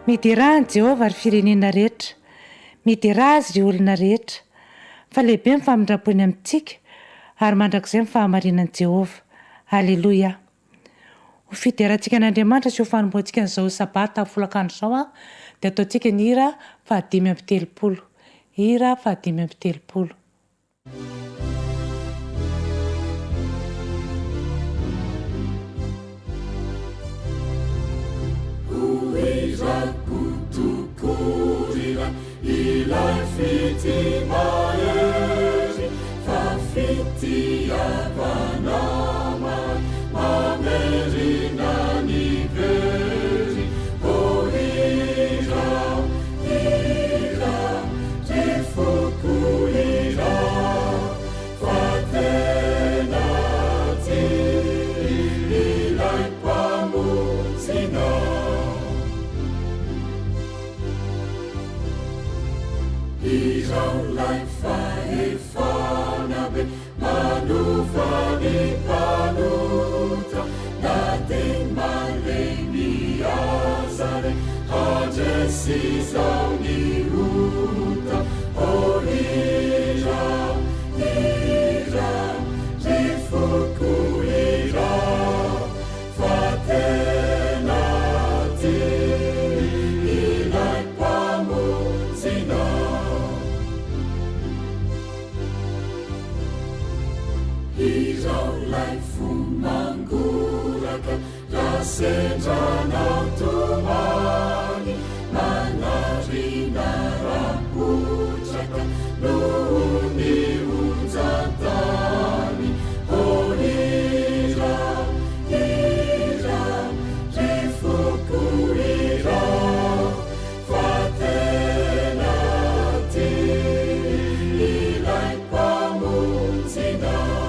Miderà an'i Jehovah, ry firenena rehetra, miderà azy, ry olona rehetra, fa lehibe ny famindram-pony amintsika, ary mandrakizay ny fahamarinan'i Jehovah. Aleloia! Ho fiderantsika an'Andriamanitra sy ho fanompoantsika an'izao Sabata folakandro izao dia ataontsika ny hira fahadimy amby telopolo. Hira fahadimy amby telopolo. Ho tokoa ilay fitia mahery fa fitiavana mamerina ny very. Oh hirao, hirao, ry foko hirao, fa tena tia ilay Mpamonjinao. Hirao ilay fahefana be manova ny mpanota, na dia malemy aza re, handresy izao ny ota. Oh hirao, hirao, ry foko hirao, fa tena tia ilay Mpamonjinao. Hirao ilay fo mangoraka raha sendra anao tomany, manarina rapotraka noho ny onjan-tany. Oh hirao, hirao, ry foko hirao, fa tena tia ilay Mpamonjinao.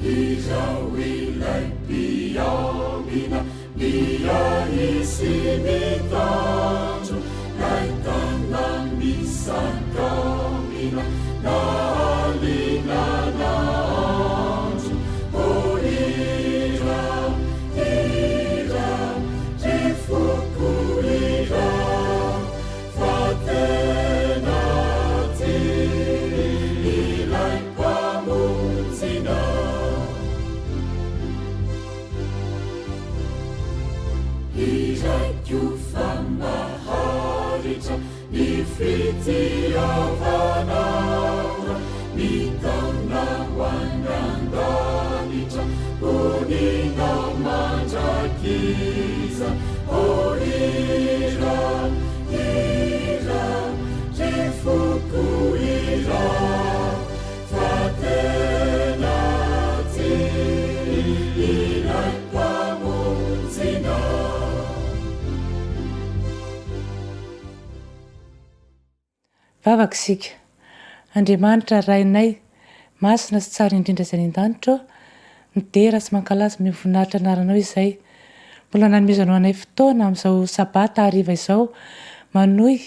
Izao ilay mpiambina miahy sy mitandro, lay tana-misakambina na alina na andro. Oh hirao, hirao, ry foko hirao, fa tena tia ilay Mpamonjinao. Hiraiko fa maharitra ny fitiavanao, mitaona ho any an-danitra, honina mandrakizay. Oh hirao, hirao, ry foko hirao, fa tena tia ilay Mpamonjinao. Vavaka isika. Andriamanitra Rainay masina sy tsara indrindra izay any an-danitra ô, midera sy mankalaza ny voninahitra anaranao izay mbola nanomezanao anay fotoana amin'izao sabata hariva izao manohy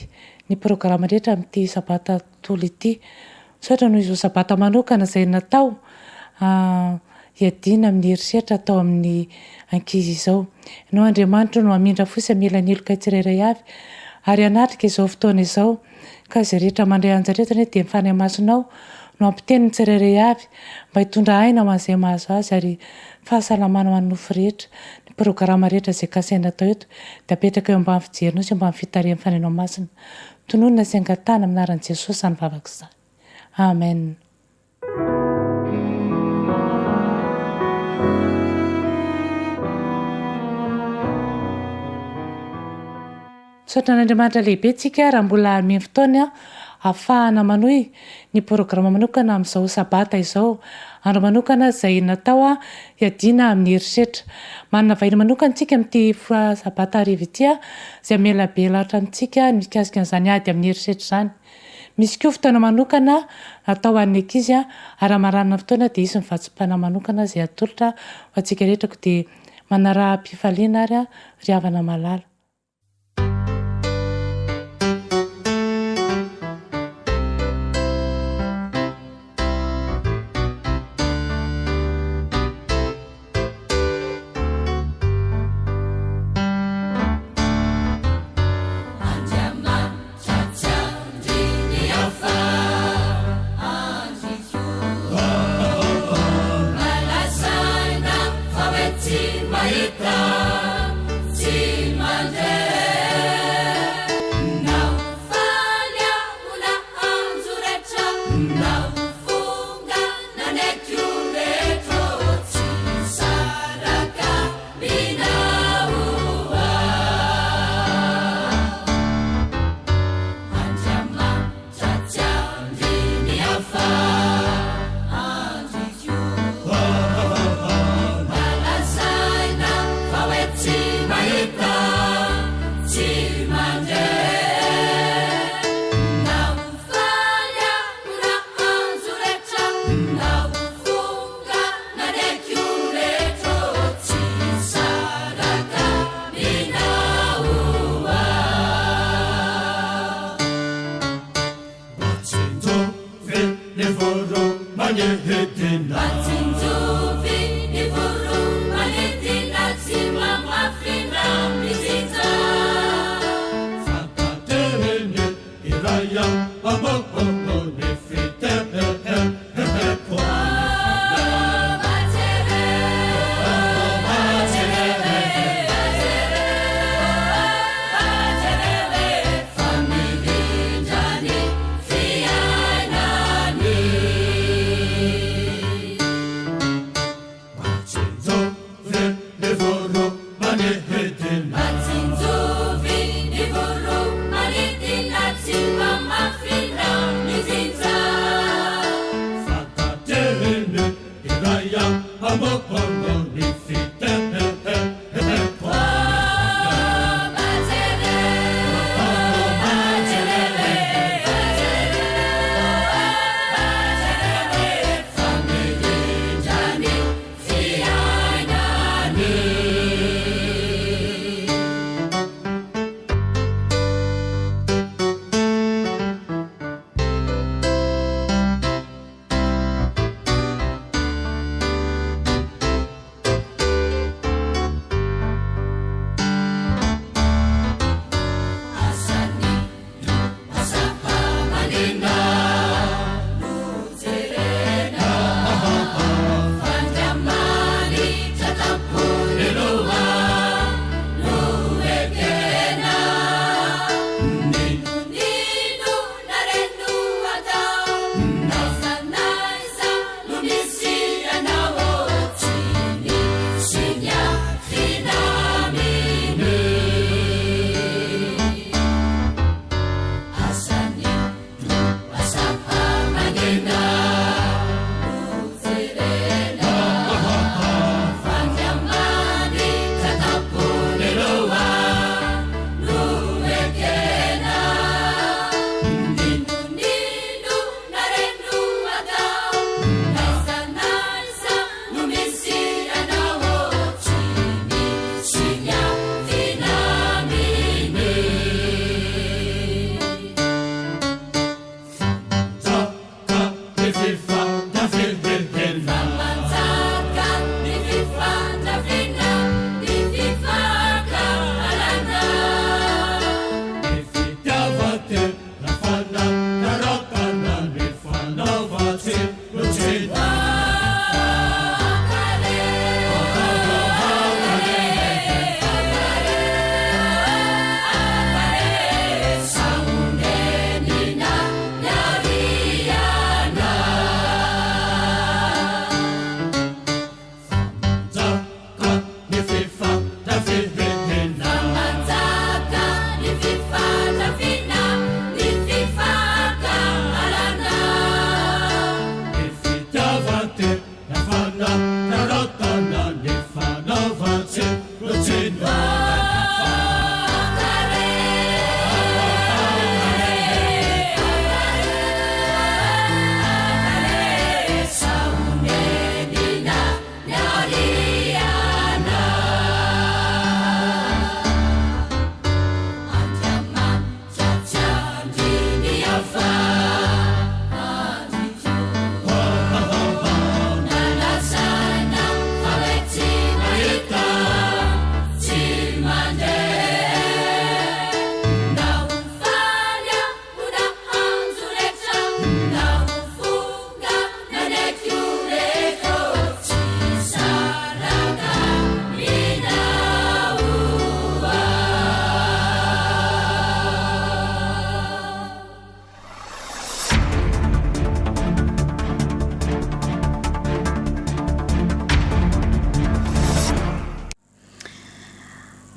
ny programa rehetra amin'ity sabata tontolo ity. Misaotra noho izao sabata manokana izay natao hiadiana amin'ny herisetra atao amin'ny ankizy izao. Ianao Andriamanitra no hamindra fo sy hamela ny heloka tsirairay avy ary hanatrika izao fotoana izao ka izay rehetra mandray anjara eto anie dia ny Fanahy Masinao no hampiteny ny tsirairay avy mba hitondra aina ho an'izay mahazo azy ary fahasalamana ho an'ny nofo rehetra. Ny programa rehetra izay kasaina atao eto dia apetraka eo ambany fijerinao sy ambany fitarihan'ny Fanahinao Masina. Tononina sy angatahana amin'ny anaran'i Jesosy izany vavaka izany. Amen. Misaotra an'Andriamanitra lehibe tsika raha mbola hanome fotoana ahafahana manohy ny programa manokana amin'izao sabata izao, andro manokana izay natao hiadiana amin'ny herisetra. Manana vahiny manokana tsika amin'ity sabata hariva ity izay hamelabelatra amintsika ny mikasika an'izany ady amin'ny herisetra izany. Misy koa fotoana manokana natao ho an'ny ankizy ary hamaranana ny fotoana dia hisy ny vatsim-panahy manokana izay atolotra ho antsika rehetra koa dia manaraha am-pifaliana ary ry havana malala.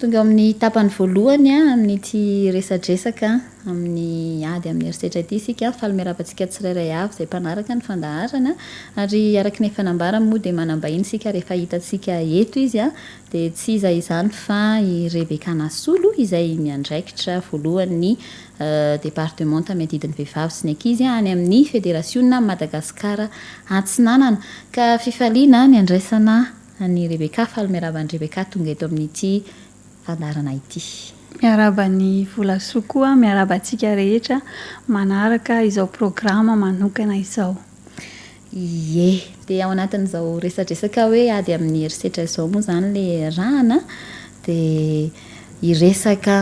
Tonga ao amin'ny tapany voalohany amin'ity resadresaka amin'ny ady amin'ny herisetra ity isika. Faly miarahaba antsika tsirairay avy izay mpanaraka ny fandaharana. Ary araka ny efa nambara moa dia manam-bahiny isika ary efa hitantsika eto izy dia tsy iza izany fa i Rebecca Nasolo izay miandraikitra voalohany ny departemanta miadidy ny vehivavy sy ny ankizy any amin'ny federasionina Madagasikara Atsinanana. Ka fifaliana ny andraisana an'i Rebecca, faly miarahaba an'i Rebecca tonga eto amin'ity fandaharana ity. Miarahaba an'i Volasoa koa, miarahaba antsika rehetra manaraka izao programa manokana izao. Ie, dia ao anatin'izao resadresaka hoe ady amin'ny herisetra izao moa izany ilay iarahana dia hiresaka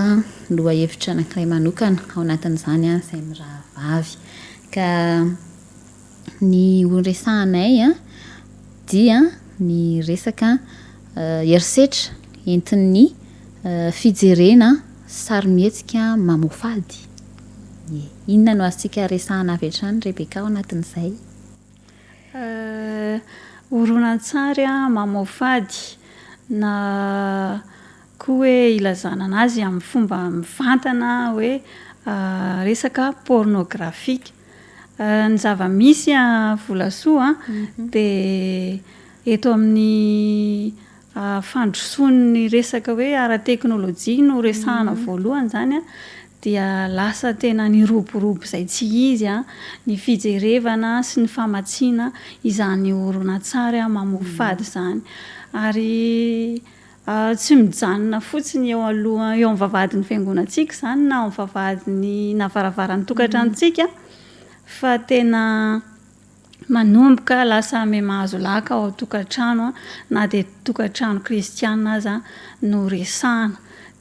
lohahevitra anankiray manokana ao anatin'izany izay mirahavavy ka Ny ho resahanay dia ny resaka herisetra entin'ny fijerena sarimihetsika mamoafady. Ie. Inona no azontsika resahana avy hatrany Rebecca ao anatin'izay? Horonantsary mamoafady na koa hoe ilazana anazy amin'ny fomba mivantana hoe resaka pornographique. Ny zava-misy Volasoa dia eto amin'ny fandrosoan'ny resaka hoe ara-teknolojia no resahana voalohany izany dia lasa tena niroborobo izay tsy izy ny fijerevana sy ny famatsiana izany horonantsary mamoafady izany. Ary Tsy mijanona fotsiny eo aloha eo amin'ny vavahadin'ny fiangonantsika izany na amin'ny vavahadin'ny na varavaran'ny tokantranontsika fa tena manomboka lasa miha-mahazo laka ao an-tokantrano na dia tokantrano kristiana aza no resahana.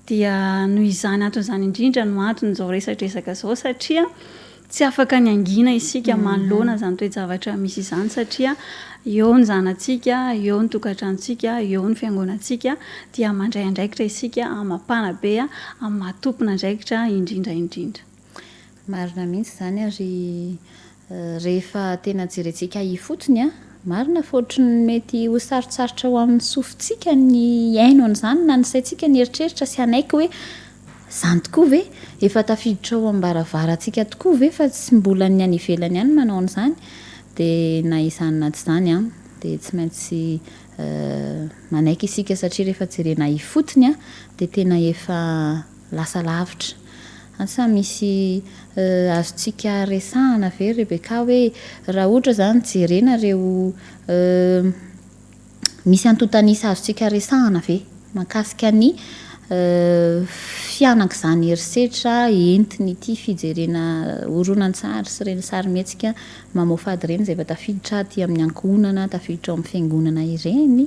Dia noho izany antony izany indrindra no anton'izao resadresaka izao satria Tsy afaka ny hangina isika manoloana izany toe-javatra misy izany satria eo ny zanatsika, eo ny tokantranontsika, eo ny fiangonantsika dia mandray andraikitra isika amin'ny maha mpanabe, amin'ny maha tompon'andraikitra indrindra indrindra. Marina mihitsy izany ary rehefa tena jerentsika ifotony an, marina fa ohatry ny mety ho sarotsarotra ho amin'ny sofintsika ny hihaino an'izany na ny saintsika ny hieritreritra sy hanaiky hoe Izany tokoa ve? Efa tafiditra ao am-baravarantsika tokoa ve fa tsy mbola ny any ivelany ihany manao an'izany? Dia na izany na tsy izany an, dia tsy maintsy manaiky isika satria rehefa jerena ifotony an, dia tena efa lasa lavitra. Asa misy azontsika resahana ve ry Rebecca hoe raha ohatra izany jerena ireo Misy antontan'isa azontsika resahana ve mahakasika ny fihanak'izany herisetra entin'ity fijerena horonantsary sy ireny sarimihetsika mamoafady ireny izay efa tafiditra aty amin'ny ankohonana, tafiditra ao amin'ny fiangonana ireny?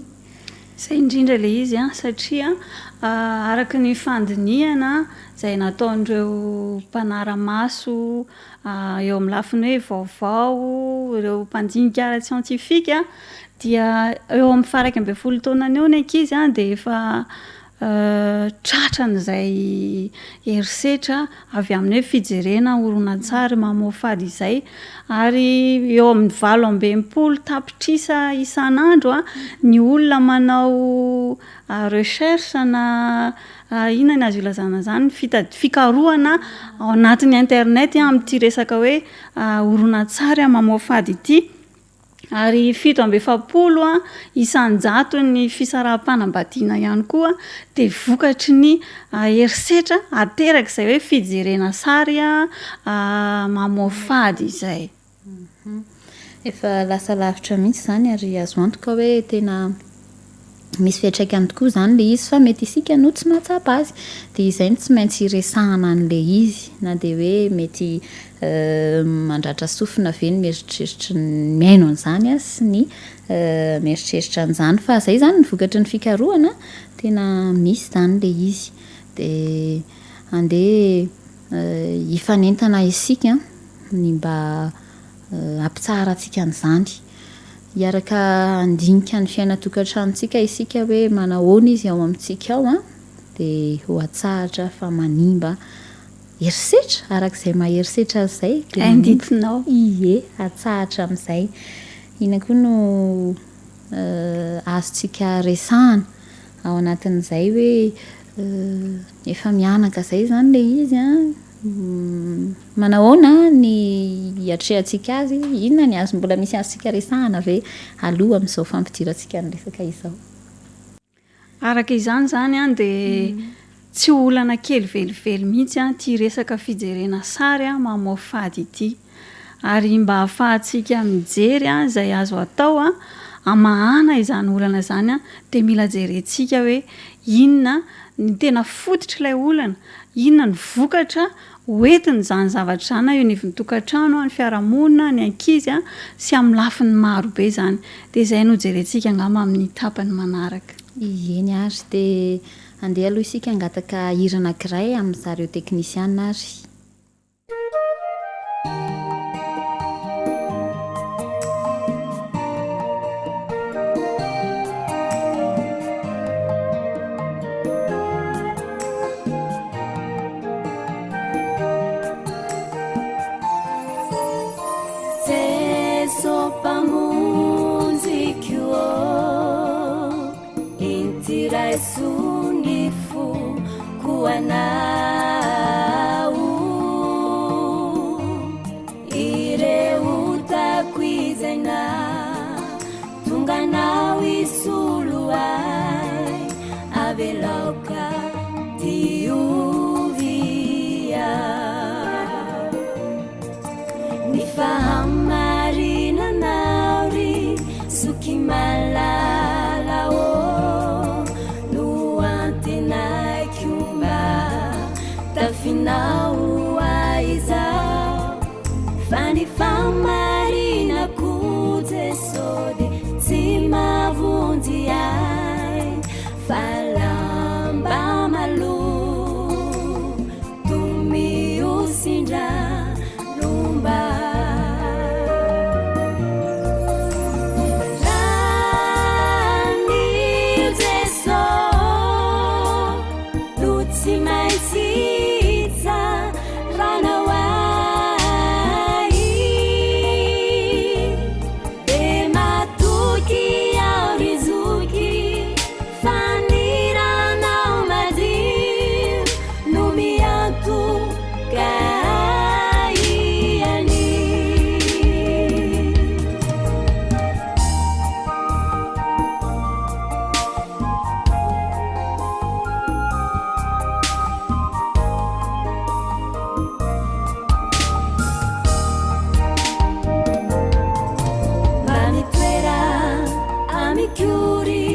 Izay indrindra ilay izy an, satria araka ny fandinihana izay nataon'ireo mpanara-maso eo amin'ny lafiny hoe vaovao, ireo mpandinika ara-tsiantifika dia eo amin'ny faha 11 taonany eo ny ankizy dia efa tratran'izay herisetra avy amin'ny hoe fijerena horonantsary mamoafady izay ary eo amin'ny 68 tapitrisa isan'andro ny olona manao recherche na Inona ny azo ilazana izany? Fitad- fikarohana ao anatin'ny internet amin'ity resaka hoe horonantsary mamoafady ity. Ary 47 isan-jaton'ny fisaraham-panambadiana ihany koa dia vokatry ny herisetra aterak'izay hoe fijerena sary mamoafady izay. Efa lasa lavitra mihitsy izany ary azo antoka hoe tena misy fiantraikany tokoa izany ilay izy fa mety isika no tsy mahatsapa azy. Dia izay no tsy maintsy hiresahana an'ilay izy na dia hoe mety mandratra sofina ve ny mieritreritra ny mihaino an'izany sy ny mieritreritra an'izany fa izay izany ny vokatry ny fikarohana tena misy izany ilay izy. Dia andeha hifanentana isika ny mba hampitsaharantsika an'izany. Hiaraka handinika ny fiainan-tokantranontsika isika hoe manahoana izy ao amintsika ao an, dia ho atsahatra fa manimba herisetra, araka izay maha herisetra azy izay dia manimba. Indidinao. Ie, atsahatra amin'izay. Inona koa no azontsika resahana ao anatin'izay hoe. Efa mihanaka izay izany ilay izy an. Manahoana ny hiatrehantsika azy? Inona ny azo mbola misy azontsika resahana ve aloha amin'izao fampidirantsika ny resaka izao? Araka izany izany an dia tsy olana kely velively mihitsy an ity resaka fijerena sary mamoafady ity. Ary mba ahafahantsika mijery izay azo atao hamahana izany olana izany dia mila jerentsika hoe inona ny tena fototr'ilay olana, inona ny vokatra hoentin'izany zavatra izany na eo anivon'ny tokantrano, ny fiarahamonina, ny ankizy sy amin'ny lafiny maro be izany. Dia izay no jerentsika angamba amin'ny tapany manaraka. Eny ary, dia andeha aloha isika hangataka hira anankiray amin'zareo teknisiana ary. Jeso Mpamonjiko ô, inty raiso ny foko anao. Ireo otako izay nahatonga anao hisolo ahy, avelao ka diovy aho. Ny fahamarinanao ry zoky malala ô, no antenaiko mba tafinao ahy izao. Fa ny fahamarinako Jeso dia tsy mahavonjy ahy, fa lamba maloto mihosin-dra no mba. Ran'io Jeso no tsy maintsy hitsaranao ahy. Dia matoky aho ry zoky fa ny ranao madio no miantoka ahy anio. Mba mitoera amiko ry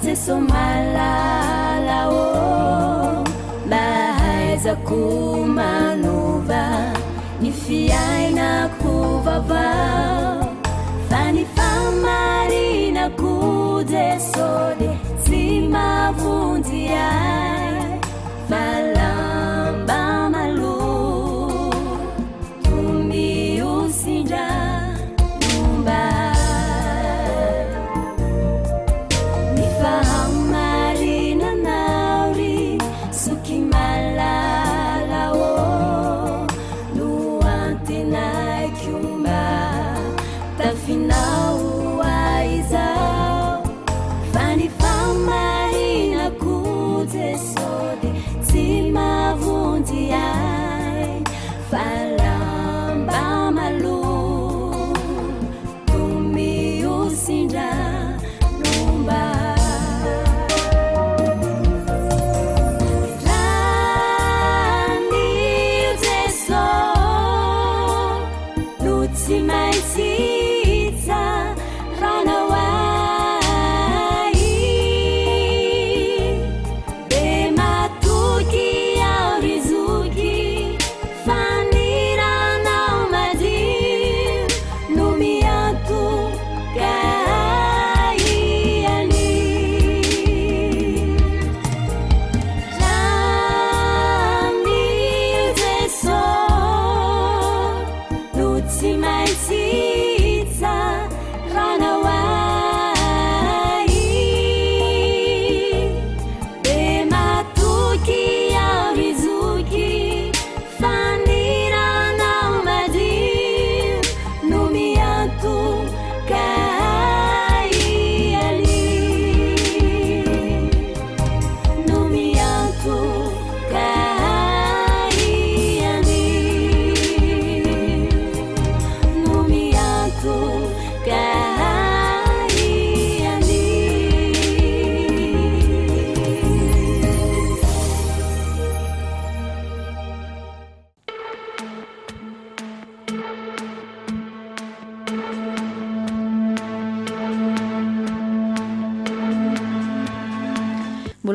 Jeso malala ô, mba hahaizako manova ny fiainako vaovao. Fa ny fahamarinako Jeso dia tsy mahavonjy ahy, fa lamba maloto mihosin-dra momba ahy. Ny fahamarinanao ry zoky malala ô, no antenaiko mba tafinao ahy izao. Fa ny fahamarinako Jeso dia tsy mahavonjy.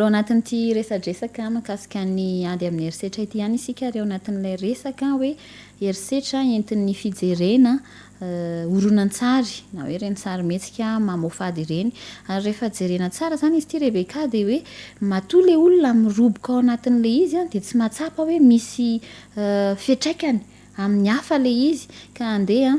Mbola ao anatin'ity resadresaka mahakasika ny ady amin'ny herisetra ity ihany isika ary ao anatin'ilay resaka hoe herisetra entin'ny fijerena horonantsary na hoe ireny sarimihetsika mamoafady ireny. Ary rehefa jerena tsara izany izy ity Rebecca dia hoe matoa ilay olona miroboka ao anatin'ilay izy dia tsy mahatsapa hoe misy fiantraikany amin'ny hafa ilay izy ka andeha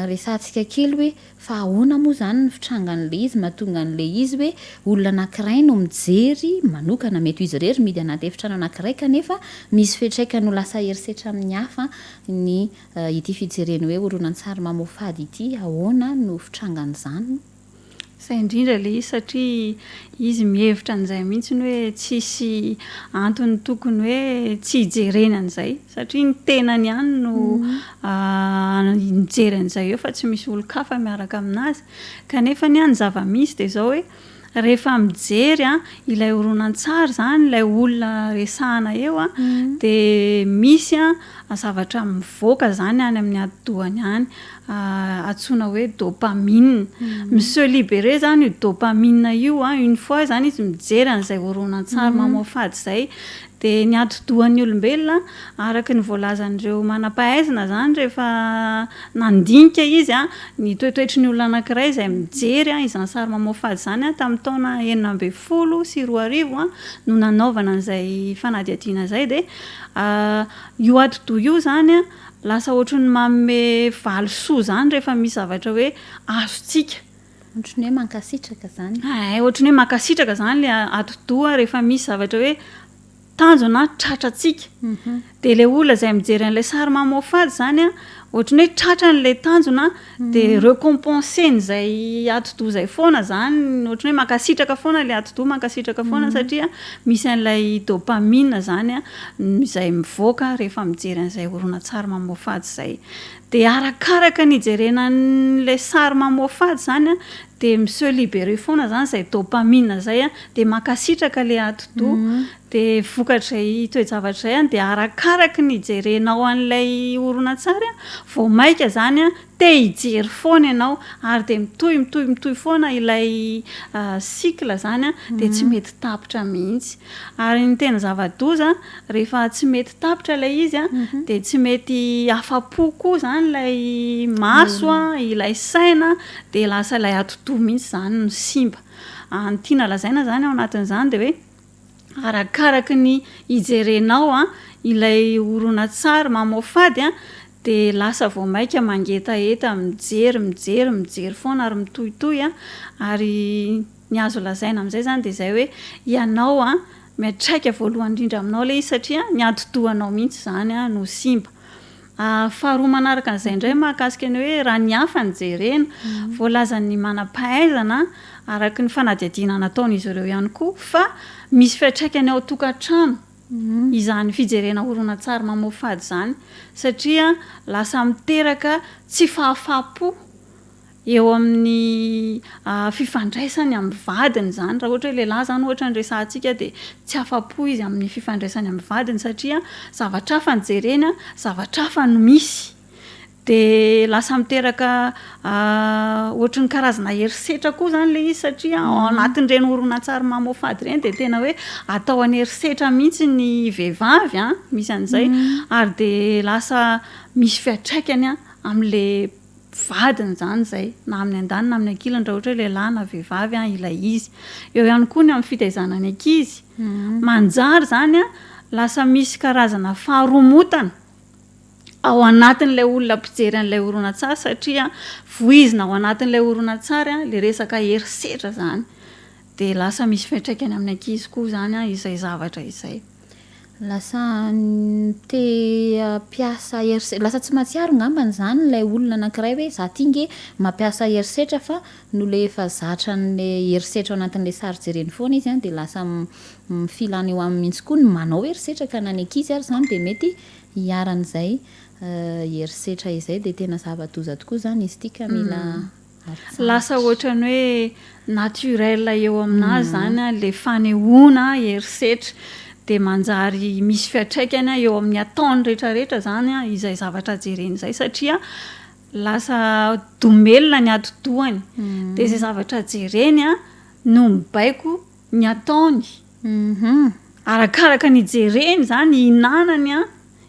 resahantsika kely hoe fa ahoana moa izany ny fitrangan'ilay izy mahatonga an'ilay izy hoe olona anankiray no mijery manokana, mety ho izy irery mihidy anaty efitrano anankiray kanefa misy fiantraikany ho lasa herisetra amin'ny hafa ny ity fijereny hoe horonantsary mamoafady ity, ahoana no fitrangan'izany? Izay indrindra ilay izy satria izy mihevitra an'izay mihitsy hoe tsisy antony tokony hoe tsy hijereny an'izay satria ny tenany ihany no mijery an'izay eo fa tsy misy olon-kafa miaraka aminazy. Kanefa anie ny zava-misy dia izao hoe rehefa mijery ilay horonantsary izany ilay olona resahana eo dia misy zavatra mivoaka izany any amin'ny atidohany any. antsoina hoe dopamine. Mi-se liberer zany io dopamine io an, une fois zany izy mijery an'izay horonantsary mamoafady izay, dia ny atidohan'ny olombelona araka ny voalazan'ireo manam-pahaizana zany rehefa nandinika izy an, ny toetoetry ny olona anankiray izay mijery an izany sary mamoafady izany an, tamin'ny taona 2016 an no nanaovana an'izay fanadihadiana izay dia io atidoha io zany an Lasa ohatry ny manome valisoa izany rehefa misy zavatra hoe azontsika. Ohatry ny hoe mankasitraka izany. Hay, ohatry ny hoe mankasitraka izany ilay atidoha rehefa misy zavatra hoe tanjona tratrantsika. Dia ilay olona izay mijery an'ilay sary mamoafady izany an, ohatry ny hoe tratrany ilay tanjona dia recompenser-n'izay atidoha izay foana izany, ohatry ny hoe mankasitraka foana ilay atidoha, mankasitraka foana satria misy an'ilay dopamine izany izay mivoaka rehefa mijery an'izay horonantsary mamoafady izay. Dia arakaraka ny hijerena an'ilay sary mamoafady izany dia mi-se liberer foana izany izay dopamine izay dia mankasitraka ilay atidoha. Dia vokatr'izay toe-javatra izay dia arakaraky ny hijerenao an'ilay horonantsary vao maika izany te hijery foana ianao ary dia mitohy mitohy mitohy foana ilay cycle izany dia tsy mety tapitra mihitsy. Ary ny tena zava-doza rehefa tsy mety tapitra ilay izy dia tsy mety afa-po koa izany ilay maso, ilay saina dia lasa ilay atidoha mihitsy izany no simba. Ny tiana lazaina izany ao anatin'izany dia hoe Arakaraky ny hijerenao ilay horonantsary mamoafady dia lasa vao maika mangetaheta mijery mijery mijery foana ary mitohitohy ary ny azo lazaina amin'izay izany dia izay hoe ianao miantraika voalohany indrindra aminao ilay izy satria ny atidohanao mihitsy izany no simba. Faharoa manaraka an'izay indray mahakasika ny hoe raha ny hafa no jerena, voalazan'ny manam-pahaizana araka ny fanadihadiana nataon'izy ireo ihany koa fa misy fiantraikany ao an-tokantrano izany fijerena horonantsary mamoafady izany satria lasa miteraka tsy fahafaham-po eo amin'ny fifandraisany amin'ny vadiny izany, raha ohatra hoe lehilahy izany ohatra no resahantsika dia tsy afa-po izy amin'ny fifandraisany amin'ny vadiny satria zavatra hafa no jereny, zavatra hafa no misy. Dia lasa miteraka ohatry ny karazana herisetra koa izany ilay izy satria ao anatin'ireny horonantsary mamoafady ireny dia tena hoe atao an'herisetra mihitsy ny vehivavy an, misy an'izay, ary dia lasa misy fiantraikany amin'ilay vadiny izany izay, na amin'ny andaniny na amin'ny ankilany raha ohatra hoe lehilahy na vehivavy ilay izy. Eo ihany koa ny amin'ny fitaizana ny ankizy. Manjary izany lasa misy karazana faharomotana ao anatin'ilay olona mpijery an'ilay horonantsary satria voizina ao anatin'ilay horonantsary ilay resaka herisetra izany. Dia lasa misy fiantraikany amin'ny ankizy koa izany izay zavatra izay. Lasa te hampiasa herisetra, lasa tsy mahatsiaro angambany izany ilay olona anankiray hoe za ty nge mampiasa herisetra fa noho ilay efa zatra an'ilay herisetra ao anatin'ilay sary jereny foana izy an, dia lasa mifilana eo aminy mihitsy koa ny manao herisetra ka na ny ankizy ary izany dia mety hiharan'izay herisetra izay, dia tena zava-doza tokoa izany izy ity ka mila Lasa ohatran'ny hoe naturel eo aminazy zany le fanehoana herisetra dia manjary misy fiantraikany eo amin'ny ataony rehetrarehetra zany izay zavatra jereny izay satria lasa domelina ny atidohany dia izay zavatra jereny no mibaiko ny ataony. Arakaraka ny ijereny izany, ihinanany an,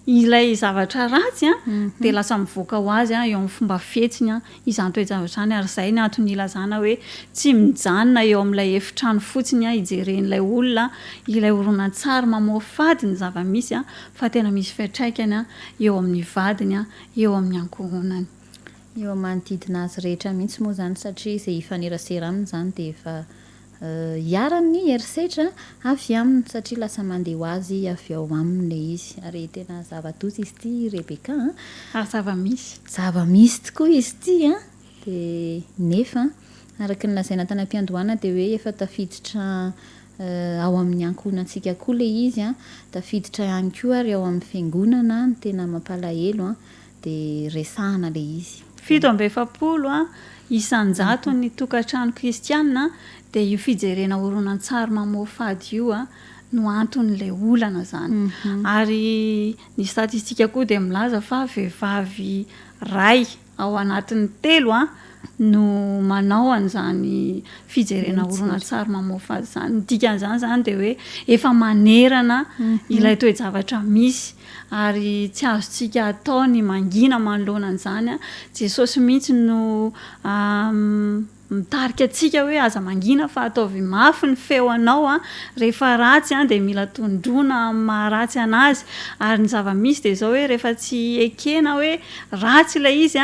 ilay zavatra ratsy an, dia lasa mivoaka ho azy eo amin'ny fomba fihetsiny izany toe-javatra izany, ary izay ny antony ilazana hoe tsy mijanona eo amin'ilay efitrano fotsiny ijeren'ilay olona ilay horonantsary mamoafady ny zava-misy fa tena misy fiantraikany eo amin'ny vadiny, eo amin'ny ankohonany. Eo amin'ny manodidina azy rehetra mihitsy moa izany satria izay hifanerasera aminy izany dia efa Iharan'ny herisetra avy aminy satria lasa mandeha ho azy avy ao aminy ilay izy. Ary tena zava-doza izy ity Rebecca a! Ary zava-misy. Zava-misy tokoa izy ity an! Dia nefa araka ny lazaina tany am-piandohana dia hoe efa tafiditra ao amin'ny ankohonantsika koa ilay izy an, tafiditra ihany koa ary ao amin'ny fiangonana no tena mampalahelo an! dia resahana ilay izy. 47 isan-jaton'ny tokantrano kristiana dia io fijerena horonantsary mamoafady io no anton'ilay olana izany. Ary ny statistika koa dia milaza fa vehivavy iray ao anatin'ny telo no manao an'izany fijerena horonantsary mamoafady izany. Ny dikan'izany izany dia hoe efa manerana ilay toe-javatra misy ary tsy azontsika atao ny mangina manoloana an'izany. Jesosy mihitsy no mitarika antsika hoe aza mangina fa ataovy mafy ny feo anao, rehefa ratsy dia mila tondroina amin'ny maha ratsy an'azy. Ary ny zava-misy dia izao hoe rehefa tsy ekena hoe ratsy ilay izy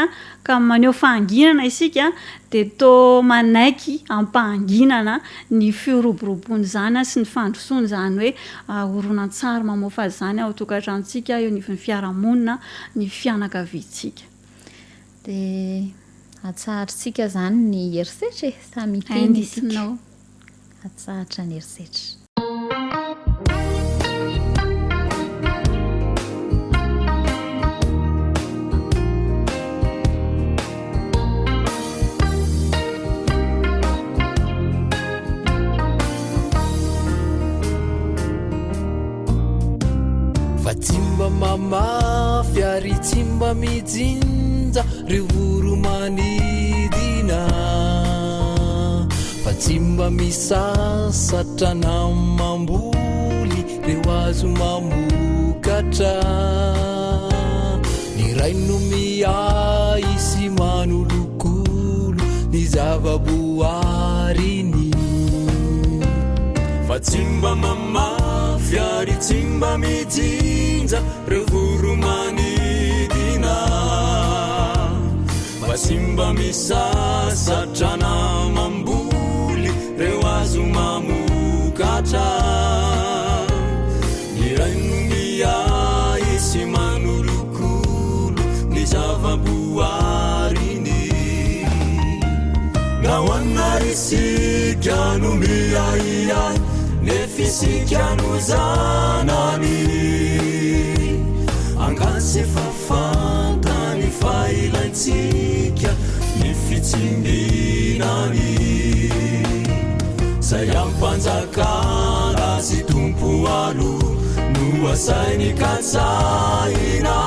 ka maneho fahanginana isika dia toa manaiky am-pahanginana ny firoboroboan'izany sy ny fandrosoan'izany hoe horonantsary mamoafady izany ao an-tokantranontsika, eo anivon'ny fiarahamonina, ny fianakaviantsika. Dia atsahatritsika izany ny herisetra e! Samy hiteny isika. Atsahatra ny herisetra. Fa tsy mba mamafy ary tsy mba mijinja reo voro-manidina Fa tsy mba misasatra na mamboly reo hazo mamokatra Ny Ray no miahy sy manolokolo ny zava-boariny Fa tsy mba mamafy ary tsy mba mijinja reo voro-manidina Fa tsy mba misasatra na mamboly reo hazo mamokatra Ny Ray no miahy sy manolokolo ny zava-boariny Nahoana ary isika no miahiahy nefa isika no zanany Angaha tsy efa fantany fa ilaintsika ny fitsimbinany Zay ampanjakana sy tompo aloha no asainy katsahina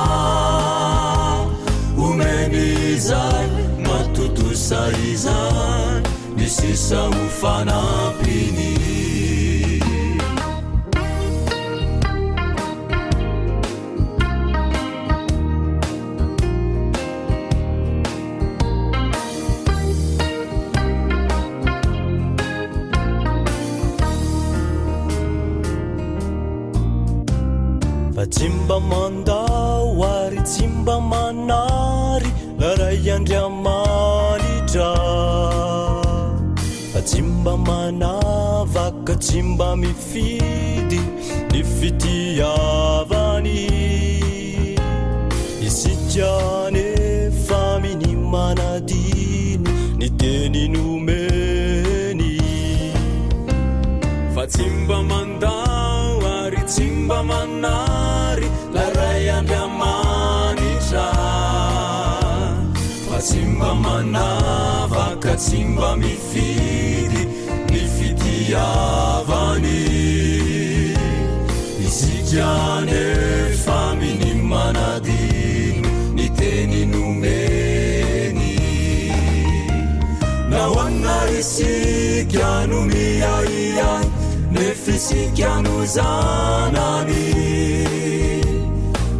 Omeny izay mahatontosa izany ny sisa ho fanampiny. Fa tsy mba mandao ary tsy mba manary na Ray Andriamanitra Fa tsy mba manavaka tsy mba mifidy ny fitiavany Isika anefa minia manadino ny teny nomeny Fa tsy mba mandao ary tsy mba manary lay Ray Andriamanitra Fa tsy mba manavaka tsy mba mifidy ny fitiavany Isika anefa minia manadino ny teny nomeny Nahoana ary isika no miahiahy nefa. Nefa isika no zanany.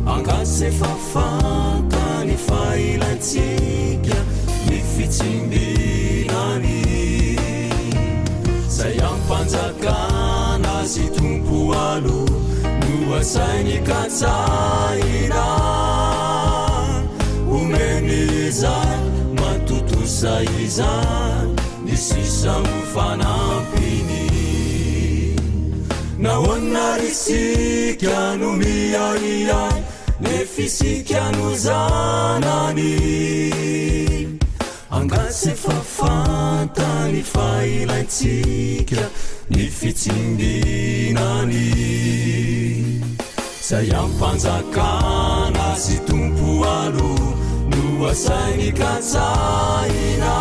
Angaha tsy efa fantany fa ilaintsika ny fitsimbinany. Zay ampanjakana azy Tompo aloha no asainy katsahina. Omeny izany mahatontosa izany ny sisa ho fanampiny. Nahoana ary isika no miahiahy nefa isika no zanany? Angaha tsy efa fantany fa ilaintsika ny fitsimbinany? Zay ampanjakana azy Tompo aloha no asainy katsahina.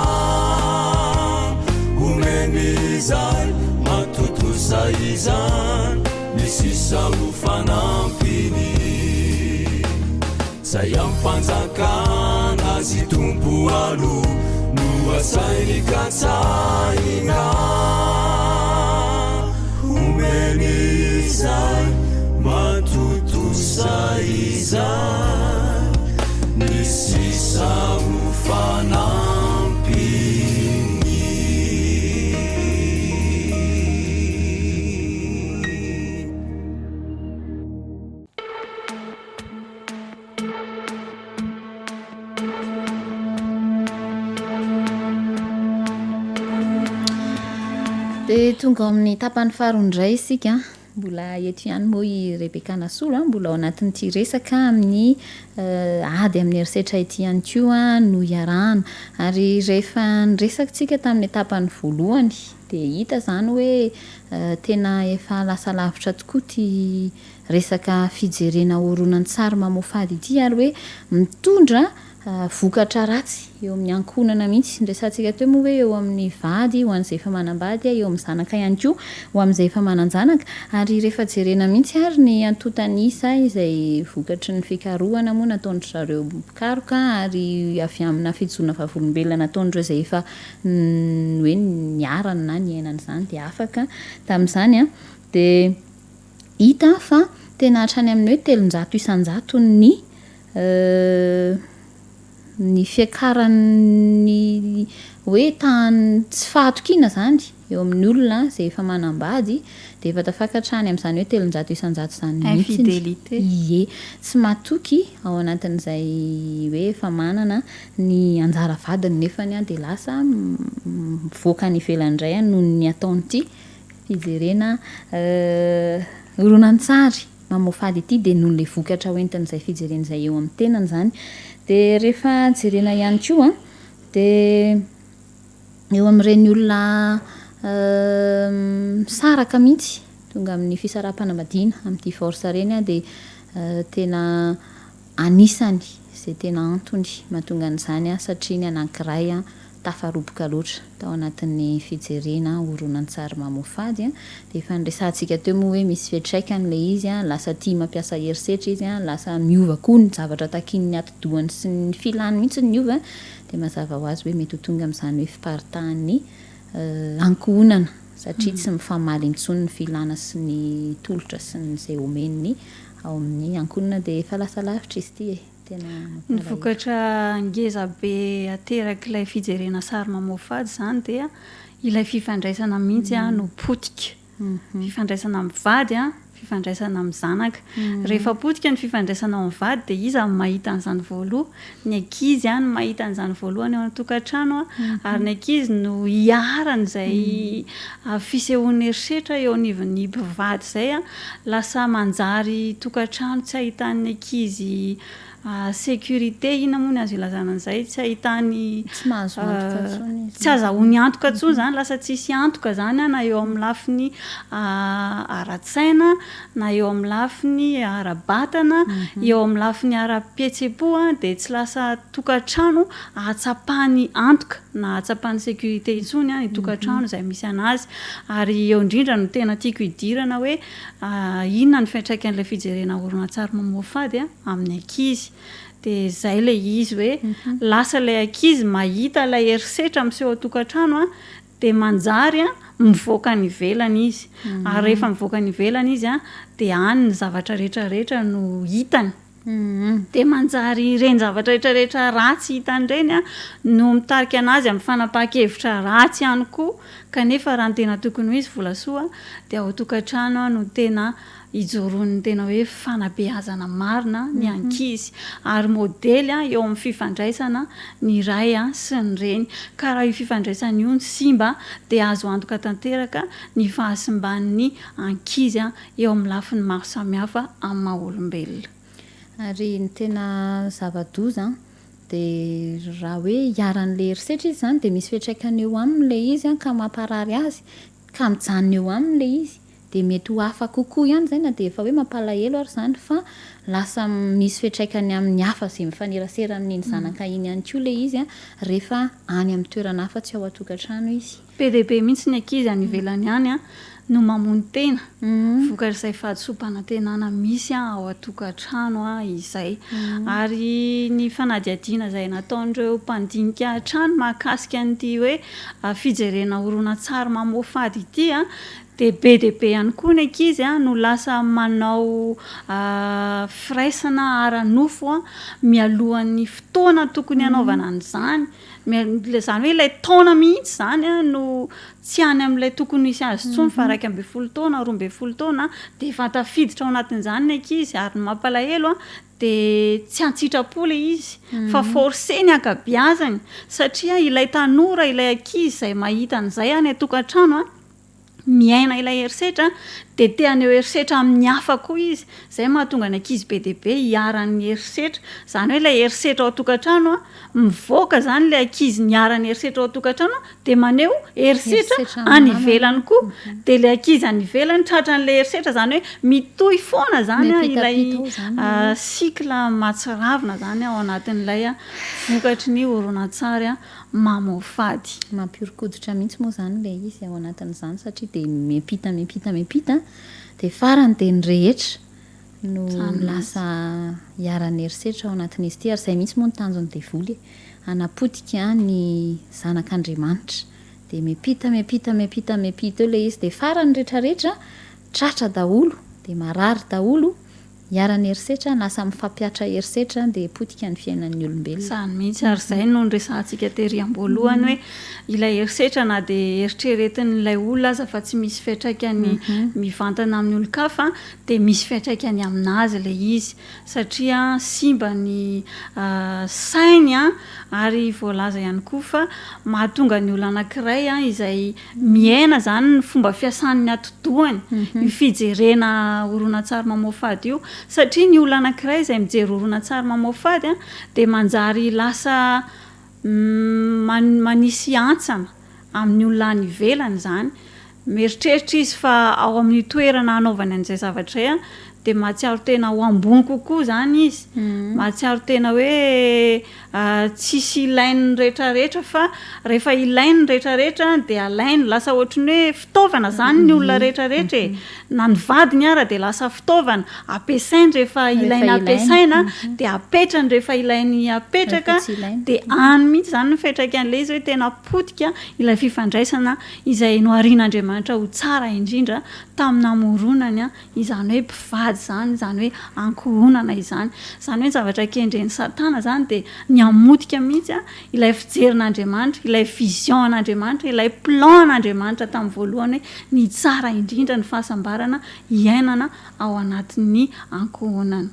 Omeny izay mahatontosa izany ny sisa ho fanampiny. Zay ampanjakana azy Tompo aloha no asainy katsahina. Omeny izay mahatontosa izany ny sisa ho fanampiny. Dia tonga ao amin'ny tapany faharoa indray isika. Mbola eto ihany moa i Rebecca Nasolo, mbola ao anatin'ity resaka amin'ny ady amin'ny herisetra ity ihany koa no iarahana. Ary rehefa niresaka isika tamin'ny tapany voalohany dia hita izany hoe tena efa lasa lavitra tokoa ity resaka fijerena horonantsary mamoafady ity ary hoe mitondra vokatra ratsy eo amin'ny ankohonana mihitsy. Niresahantsika teo moa hoe eo amin'ny vady ho an'izay efa manambady, eo amin'ny zanaka ihany koa ho amin'izay efa manan-janaka. Ary rehefa jerena mihitsy ary ny antontan'isa izay vokatry ny fikarohana moa nataon-dry zareo mpikaroka ary avy amina fijoroana vavolombelona nataon'ireo izay efa hoe niharany na niaina an'izany dia afaka tamin'izany dia Hita fa tena hatrany amin'ny hoe 300 isan-jaton'ny ny fiakaran'ny hoe tahan'ny tsy fahatokiana izany eo amin'ny olona izay efa manambady dia efa tafakatra any amin'izany hoe 300 isan-jato izany mihitsy. Infidélité. Ie. Tsy matoky ao anatin'izay hoe efa manana ny anjara vadiny nefany dia lasa mivoaka any ivelany indray noho ny ataon'ity Fijerena horonantsary mamoafady ity dia noho ilay vokatra hoentin'izay fijerena izay eo amin'ny tenany izany. Dia rehefa jerena ihany koa dia eo amin'ireny olona misaraka mihitsy, tonga amin'ny fisaraham-panambadiana, amin'ny divorce ireny dia tena anisany izay tena antony mahatonga an'izany satria ny anankiray tafaroboka loatra tao anatin'ny fijerena horonantsary mamoafady dia efa niresahantsika teo moa hoe misy fiantraikany ilay izy, lasa tia mampiasa herisetra izy, lasa miova koa ny zavatra takian'ny atidohany sy ny filany mihitsy miova dia mazava ho azy hoe mety ho tonga amin'izany hoe fiparitahan'ny ankohonana satria tsy mifamaly intsony ny filana sy ny tolotra sy ny izay omen'ny ao amin'ny ankohonana dia efa lasa lavitra izy ity e. Tena Ny mampalahelo. vokatra ngeza be aterak'ilay fijerena sary mamoafady izany dia ilay fifandraisana mihitsy no potika. Fifandraisana amin'ny vady, fifandraisana amin'ny zanaka. Rehefa potika ny fifandraisana ao amin'ny vady dia iza no mahita an'izany voaloha? Ny ankizy no mahita an'izany voalohany ao an-tokantrano ary ny ankizy no iharan'izay fisehoan'ny herisetra eo anivon'ny mpivady izay. Lasa manjary tokantrano tsy ahitan'ny ankizy sécurité, inona moa ny azo ilazana an'izay, tsy ahitany, Tsy mahazo antoka intsony izy. tsy azahoany antoka intsony izany, lasa tsisy antoka izany na eo amin'ny lafiny ara-tsaina, na eo amin'ny lafiny ara-batana, eo amin'ny lafiny ara-pihetseham-po dia tsy lasa tokantrano ahatsapany antoka na ahatsapany sécurité intsony ny tokantrano izay misy an'azy. Ary eo indrindra no tena tiako hidirana hoe inona ny fiantraikan'ilay fijerena horonantsary mamoafady amin'ny ankizy. Dia izay ilay izy hoe lasa ilay ankizy mahita ilay herisetra miseho ao an-tokantrano dia manjary. mivoaka any ivelany izy. Ary rehefa mivoaka any ivelany izy a, dia any ny zavatra rehetra rehetra no hitany. Dia manjary ireny zavatra rehetra rehetra ratsy hitany ireny a, no mitarika anazy amin'ny fanapahan-kevitra ratsy ihany koa. Kanefa raha ny tena tokony ho izy Volasoa dia ao an-tokantrano no tena ijoroan'ny tena hoe fanabeazana marina ny ankizy ary modely eo amin'ny fifandraisana ny ray sy ny reny. Ka raha io fifandraisana io no simba dia azo antoka tanteraka ny fahasimban'ny ankizy eo amin'ny lafiny maro samihafa amin'ny maha olombelona. Ary ny tena zava-doza dia raha hoe iharan'ilay herisetra izy izany dia misy fiantraikany eo aminy ilay izy ka mamparary azy ka mijanona eo aminy ilay izy. Dia mety ho hafa kokoa ihany izay na dia efa hoe mampalahelo ary izany fa lasa misy fiantraikany amin'ny hafa izay mifanerasera amin'iny zanaka iny ihany koa ilay izy rehefa any amin'ny toerana hafa tsy ao an-tokantrano izy. Be dia be mihitsy ny ankizy any ivelany any no mamono tena vokatr'izay fahadisoam-panantenana misy ao an-tokantrano izay. Ary ny fanadihadiana izay nataon'ireo mpandinika hatrany mahakasika an'ity hoe fijerena horonantsary mamoafady ity Dia be dia be ihany koa ny ankizy no lasa manao firaisana ara-nofo mialohan'ny fotoana tokony hanaovana an'izany. Izany hoe ilay taona mihitsy izany no tsy any amin'ilay tokony hisy azy intsony fa 11 taona, 12 taona dia efa tafiditra ao anatin'izany ny ankizy. Ary ny mampalahelo dia tsy an-tsitrapo ilay izy fa forcé ny ankabeazany satria ilay tanora, ilay ankizy izay mahita an'izay any an-tokantrano miaina ilay herisetra dia te haneho herisetra amin'ny hafa koa izy. Izay mahatonga ny ankizy be dia be hiharan'ny herisetra. Izany hoe ilay herisetra ao an-tokantrano, mivoaka izany ilay ankizy niharan'ny herisetra ao an-tokantrano dia maneho herisetra any ivelany koa. Dia ilay ankizy any ivelany tratran'ilay herisetra, izany hoe mitohy foana izany ilay cycle mahatsiravina izany ao anatin'ilay vokatry ny horonantsary mamoafady. Mampihoron-koditra mihitsy moa izany ilay izy ao anatin'izany satria dia miampita miampita miampita dia farany dia ny rehetra no lasa iharan'ny herisetra ao anatin'izy ity ary izay mihitsy moa ny tanjon'ny devoly e, hanapotika ny zanak'Andriamanitra dia miampita miampita miampita miampita eo ilay izy dia farany rehetra rehetra tratra daholo dia marary daholo Iharan'ny herisetra, lasa mifampihatra herisetra dia potika ny fiainan'ny olombelona. Izany mihitsy, ary izay no niresahantsika tery am-boalohany hoe ilay herisetra na dia eritreretin'ilay olona aza fa tsy misy fiantraikany mivantana amin'ny olon-kafa dia misy fiantraikany aminazy ilay izy satria simba ny sainy ary voalaza ihany koa fa mahatonga ny olona anankiray izay Miaina izany ny fomba fiasan'ny atidohany io fijerena horonantsary mamoafady io satria ny olona anankiray izay mijery horonantsary mamoafady dia manjary lasa manisy hantsana amin'ny olona any ivelany izany. Mieritreritra izy fa ao amin'io toerana hanaovany an'izay zavatra izay dia mahatsiaro tena ho ambony kokoa izany izy, mahatsiaro tena hoe Tsisy ilain'ny retraretra fa rehefa ilain'ny retraretra dia alainy, lasa ohatry ny hoe fitaovana zany ny olona retraretra e, na ny vadiny ara dia lasa fitaovana, ampiasainy rehefa ilainy ampiasaina dia apetrany rehefa ilainy apetraka, dia any mihitsy zany ny fiantraikan'ilay izy hoe tena potika ilay fifandraisana izay noharian'Andriamanitra ho tsara indrindra tamin'ny namoronany Izany hoe mpivady izany, izany hoe ankohonana izany. Izany hoe ny zavatra kendren'i Satana izany dia ny hamotika mihitsy ilay fijerin'Andriamanitra, ilay vision an'Andriamanitra, ilay plan an'Andriamanitra tamin'ny voalohany hoe ny tsara indrindra, ny fahasambarana iainana ao anatin'ny ankohonana.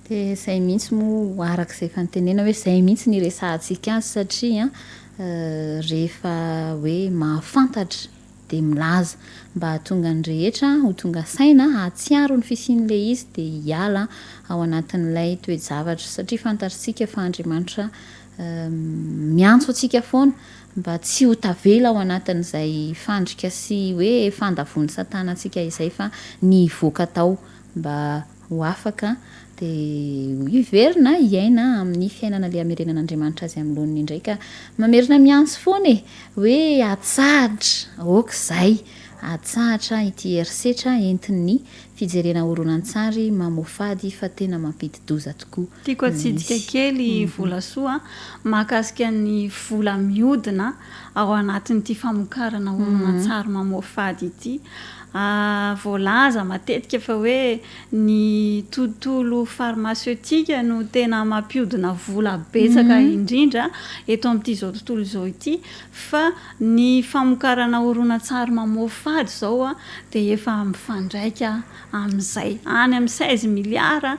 Dia izay mihitsy moa araka izay efa notenenina hoe izay mihitsy no iresahantsika azy satria rehefa hoe mahafantatra dia milaza mba hahatonga ny rehetra ho tonga saina hahatsiaro ny fisian'ilay izy dia hiala ao anatin'ilay toe-javatra satria fantatrtsika fa Andriamanitra miantso antsika foana mba tsy ho tavela ao anatin'izay fandrika sy hoe fandavoan'i Satana antsika izay fa ny hivoaka tao mba ho afaka dia hiverina hiaina amin'ny fiainana ilay hamerenan'Andriamanitra azy amin'ny laoniny indray ka mamerina miantso foana e! hoe atsahatra, ok izay, atsahatra ity herisetra entin'ny. fijerena horonantsary mamoafady fa tena mampidi-doza tokoa Tiako hatsidika mihitsy. kely Volasoa mahakasika ny vola mihodina ao anatin'ity famokarana horonantsary mamoafady ity. Voalaza matetika fa hoe ny tontolo farmaseutika no tena mampihodina vola betsaka indrindra eto amin'ity izao tontolo izao ity fa ny famokarana horonantsary mamoafady izao dia efa mifandraika amin'izay. Any amin'ny seize milliards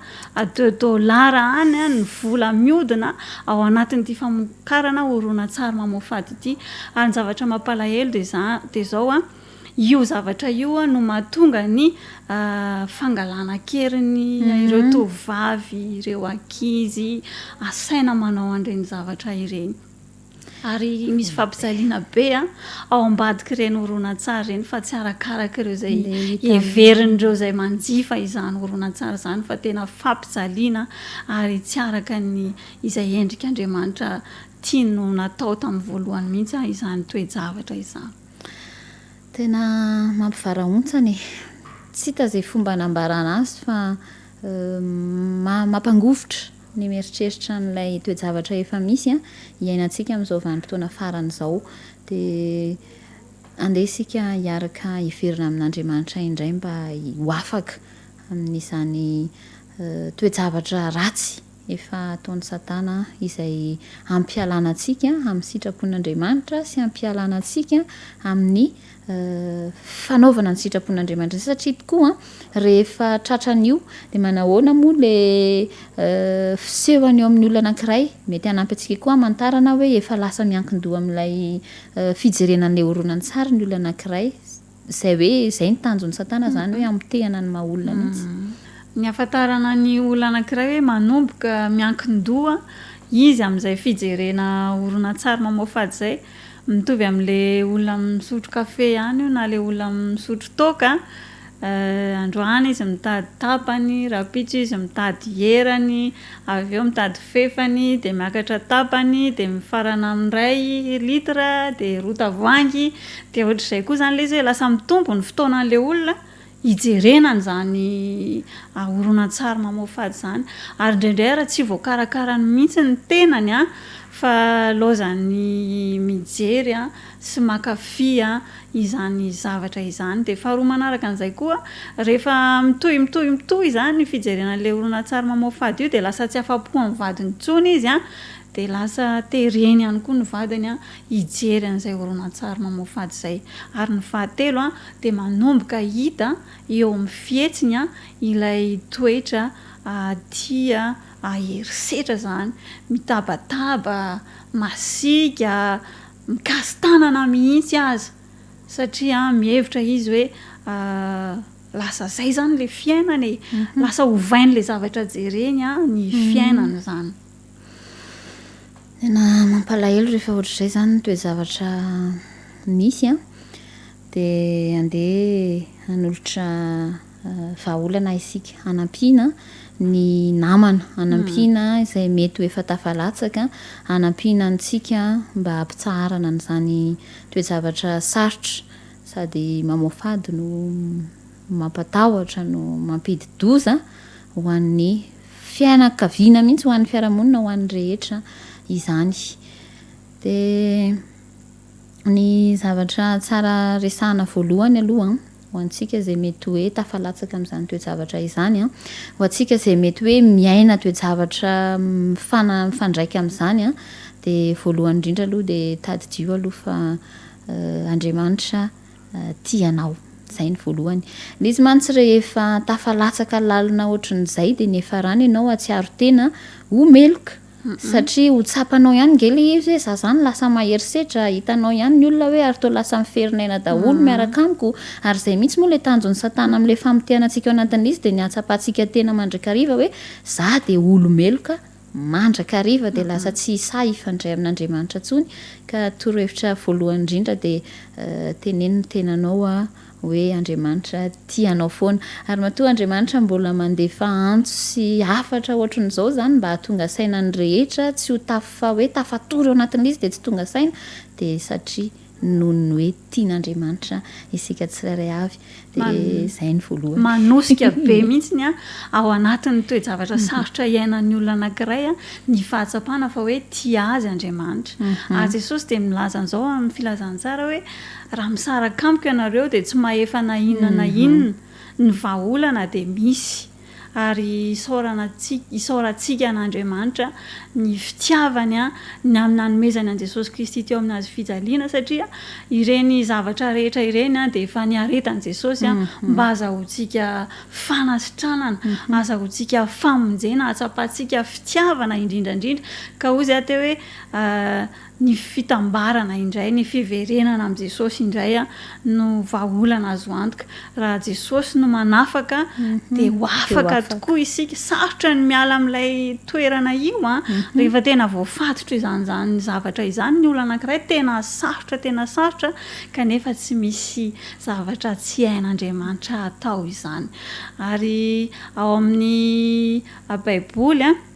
de dollars any ny vola mihodina ao anatin'ity famokarana horonantsary mamoafady ity. Ary ny zavatra mampalahelo dia za- dia izao an, io zavatra io no mahatonga ny fangalana an-keriny ireo tovovavy, ireo ankizy, asaina manao an'ireny zavatra ireny. Ary misy fampijaliana be ao ambadik'ireny horonantsary ireny fa tsy arakarak'ireo izay heverin'ireo izay manjifa izany horonantsary izany fa tena fampijaliana ary tsy araka ny izay endrik'Andriamanitra tiany ho natao tamin'ny voalohany mihitsy izany toe-javatra izany. Tena mampivarahontsana e! Tsy hita izay fomba hanambarana azy fa mampangovitra. Ny mieritreritra an'ilay toe-javatra efa misy iainantsika amin'izao vanim-potoana farany izao, dia andeha isika hiaraka hiverina amin'Andriamanitra indray mba ho afaka amin'izany toe-javatra ratsy efa ataon'i Satana izay hampialana antsika amin'ny sitrapon'Andriamanitra sy hampialana antsika amin'ny fanaovana ny sitrapon'Andriamanitra satria tokoa rehefa tratran'io dia manahoana moa le fisehony eo amin'ny olona anankiray, mety hanampy antsika koa hamantarana hoe efa lasa miankin-doha amin'ilay fijerena an'ilay horonantsary ny olona anankiray, izay hoe izay ny tanjon'i satana izany hoe hamotehana ny maha olona mihitsy. Ny hahafantarana ny olona anankiray hoe manomboka miankin-doha izy amin'izay fijerena horonantsary mamoafady izay Mitovy amin'ilay olona misotro kafe ihany io na ilay olona misotro toaka a, androany izy mitady tapany, rahampitso izy mitady erany, avy eo mitady fefany, dia miakatra tapany, dia mifarana amin'ny iray litre, dia roa tavoahangy, dia ohatr'izay koa izany ilay izy hoe lasa mitombo ny fotoanan'ilay olona hijerena an'izany horonantsary mamoafady izany ary indraindray ary tsy voakarakarany mihitsy ny tenany an fa laozany mijery an sy mankafy an izany zavatra izany dia faharoa manaraka an'izay koa rehefa mitohy mitohy mitohy izany ny fijerena an'ilay horonantsary mamoafady io dia lasa tsy afa-po amin'ny vadiny intsony izy an dia lasa tereny ihany koa ny vadiny an hijery an'izay horonantsary mamoafady izay ary ny fahatelo an dia manomboka hita eo amin'ny fihetsiny ilay toetra tia herisetra izany, mitabataba, masiaka, mikasi-tanana mihitsy aza satria mihevitra izy hoe lasa izay izany ilay fiainana e, lasa ovain'ilay zavatra jereny ny fiainany izany. Tena mampalahelo rehefa ohatr'izay izany ny toe-javatra misy an! Dia andeha hanolotra vahaolana isika hanampiana ny namana, hanampiana izay mety ho efa tafalatsaka, hanampiana antsika mba hampitsaharana an'izany toe-javatra sarotra sady mamoafady no mampatahotra no mampidi-doza ho an'ny fianakaviana mihitsy, ho an'ny fiarahamonina, ho an'ny rehetra izany. Dia. Ny zavatra tsara resahana voalohany aloha ho antsika izay mety hoe tafalatsaka amin'izany toe-javatra izany, ho antsika izay mety hoe miaina toe-javatra mifana- mifandraika amin'izany dia voalohany indrindra aloha dia tadidio aloha fa Andriamanitra tia anao. Izay ny voalohany. Ilay izy mantsy rehefa tafalatsaka lalina ohatran'izay dia niafarany ianao hahatsiaro tena ho meloka. Satria ho tsapanao ihany nge le izy hoe za zany lasa mahery setra, hitanao ihany ny olona hoe ary toa lasa miferinaina daholo miaraka amiko, ary zay mihitsy moa le tanjon'i satana amle famotehana antsika ao anatin'le izy dia ny hahatsapantsika tena mandrakariva hoe za dia olo-meloka mandrakariva dia lasa tsy sahy hifandray amin'Andriamanitra intsony, ka torohevitra voalohany indrindra dia teneno ny tenanao hoe Andriamanitra tia anao foana. Ary matoa Andriamanitra mbola mandefa antso sy hafatra ohatrin'izao izany mba hahatonga saina ny rehetra tsy ho tafa hoe tafatory ao anatin'ilay izy dia tsy tonga saina dia satria noho ny hoe tian'Andriamanitra isika tsirairay avy. Dia izay ny voalohany. Manosika be mihitsy ny ao anatin'ny toe-javatra sarotra iainan'ny olona anankiray ny fahatsapana fa hoe tia azy Andriamanitra. Ary Jesosy dia milaza an'izao amin'ny filazantsara hoe raha misaraka amiko ianareo dia tsy mahefa na inona na inona. Ny vahaolana dia misy. Ary isaorana antsika, isaorantsika an'Andriamanitra ny fitiavany ny amin'ny nanomezany an'i Jesosy Kristy teo amin'ny hazo fijaliana satria ireny zavatra rehetra ireny dia efa niaretan'i Jesosy mba hazahoantsika fanasitranana, hazahoantsika famonjena, hahatsapantsika fitiavana indrindra indrindra. Ka hoy izaho teo hoe Ny fitambarana indray, ny fiverenana amin'i Jesosy indray no vahaolana azo antoka. Raha Jesosy no manafaka dia ho afaka tokoa isika. Sarotra ny miala amin'ilay toerana io an. Rehefa tena voafatotra izany izany zavatra izany ny olona anankiray, tena sarotra tena sarotra kanefa tsy misy zavatra tsy hain'Andriamanitra atao izany. Ary ao amin'ny Baiboly an.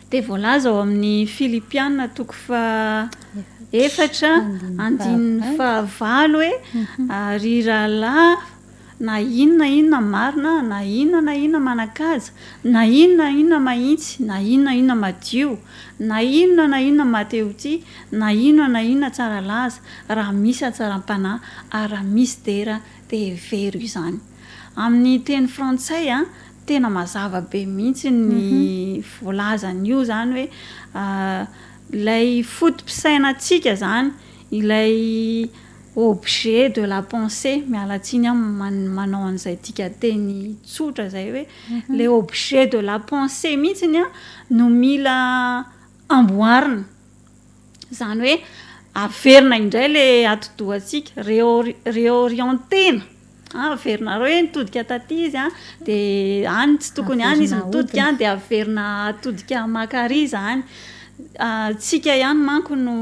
dia voalaza ao amin'ny Filipiana toko faha efatra andininy faha valo hoe, Ry rahalahy, na inona na inona marina, na inona na inona manan-kaja, na inona na inona mahitsy, na inona na inona madio, na inona na inona mahatehotia, na inona na inona tsara laza, raha misy hatsaram-panahy ary raha misy dera, dia hevero izany. Amin'ny teny frantsay, Tena mazava be mihitsy ny voalazan'io izany hoe ilay foto-pisainantsika izany, ilay objet de la pensée, miala tsiny aho manao an'izay dikanteny tsotra izay hoe ilay objet de la pensée mihitsiny an no mila amboarina. Izany hoe averina indray ilay atidohantsika, réorienter-na, averinareo hoe nitodika taty izy an, dia any tsy tokony any izy mitodika an, dia averina atodika maka ary izany. Tsika ihany manko no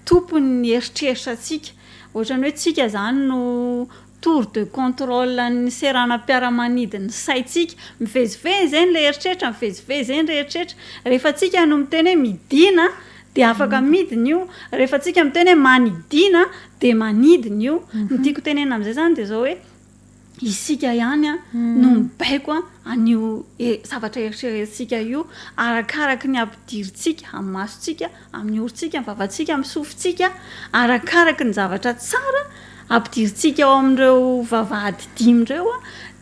tompon'ny eritreritrantsika, ohatran'ny hoe tsika izany no tour de contrôle ny seranam-piaramanidin'ny saintsika, mivezivezy eny ilay eritreritra, mivezivezy eny ilay eritreritra, rehefa tsika no miteny hoe midina dia afaka midina io, rehefa tsika miteny hoe manidina dia manidina io, ny tiako tenenina amin'izay izany dia izao hoe isika ihany no mibaiko an'io zavatra eritreretintsika io arakaraky ny ampidirintsika amin'ny masontsika, amin'ny orontsika, amin'ny vavantsika, amin'ny sofintsika, arakaraky ny zavatra tsara ampidirintsika ao amin'ireo vavahady dimy ireo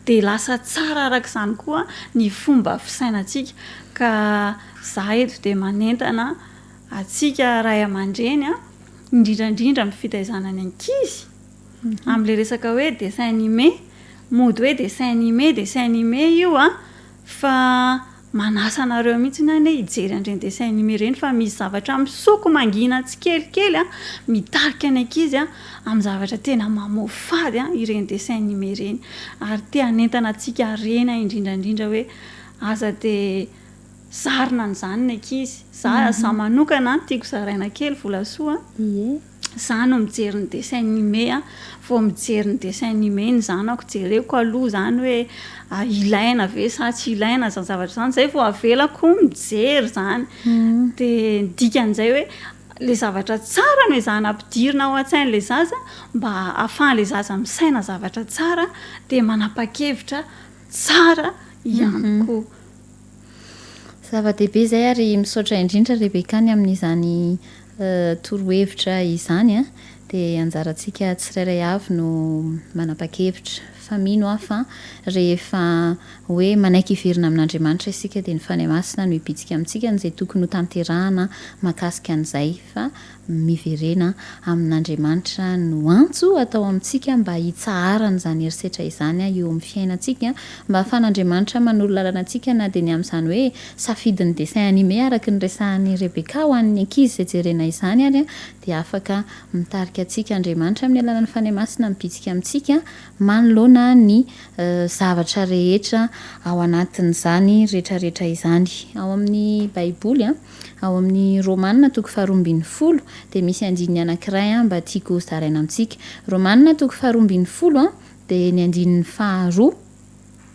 dia lasa tsara araka izany koa ny fomba fisainantsika. Ka za eto dia manentana antsika ray aman-dreny indrindra indrindra amin'ny fitaizana ny ankizy amin'ilay resaka hoe dessin animé, mody hoe dessin animé dessin animé io an, fa Manasa anareo mihitsy aho anie hijery an'ireny dessin animé ireny fa misy zavatra misoko mangina tsikelikely an, mitarika ny ankizy an, amin'ny zavatra tena mamoafady an, ireny dessin animé ireny. Ary te hanentana antsika reny aho indrindra indrindra hoe aza dia zarina an'izany ny ankizy. Za, za manokana an, tiako zaraina kely Volasoa an. Ie. Za no mijery ny dessin animé a, vao mijery ny dessin animé ny zanako jereko aloha zany hoe ilaina ve sa tsy ilaina zany zavatra zany, zay vao avelako mijery zany, de ny dikan'izay hoe le zavatra tsara no ezahana ampidirina ao an-tsain'le zaza mba ahafahan'le zaza misaina zavatra tsara de manapa-kevitra tsara ihany koa. Zava-dehibe izay ary misaotra indrindra Rebecca ny amin'izany torohevitra izany a! Dia anjarantsika tsirairay avy no manapa-kevitra fa mino aho fa rehefa hoe manaiky hiverina amin'Andriamanitra isika dia ny Fanahy Masina no hibitsika amintsika an'izay tokony ho tanterahana mahakasika an'izay fa Miverena amin'Andriamanitra no antso atao amintsika mba hitsaharan'izany herisetra izany eo amin'ny fiainantsika, mba hahafahan'Andriamanitra manoro lalana antsika na dia ny amin'izany hoe safidin'ny dessin animé araka ny resahan'i Rebecca ho an'ny ankizy izay jerena izany ary dia afaka mitarika antsika Andriamanitra amin'ny alalan'ny Fanahy Masina mibitsika amintsika manoloana ny zavatra rehetra ao anatin'izany retraretra izany. Ao amin'ny Baiboly. Ao amin'ny Romana toko faharoa ambin'ny folo dia misy andininy anankiray mba tiako hozaraina amintsika. Romana toko faharoa ambin'ny folo dia ny andininy faharoa.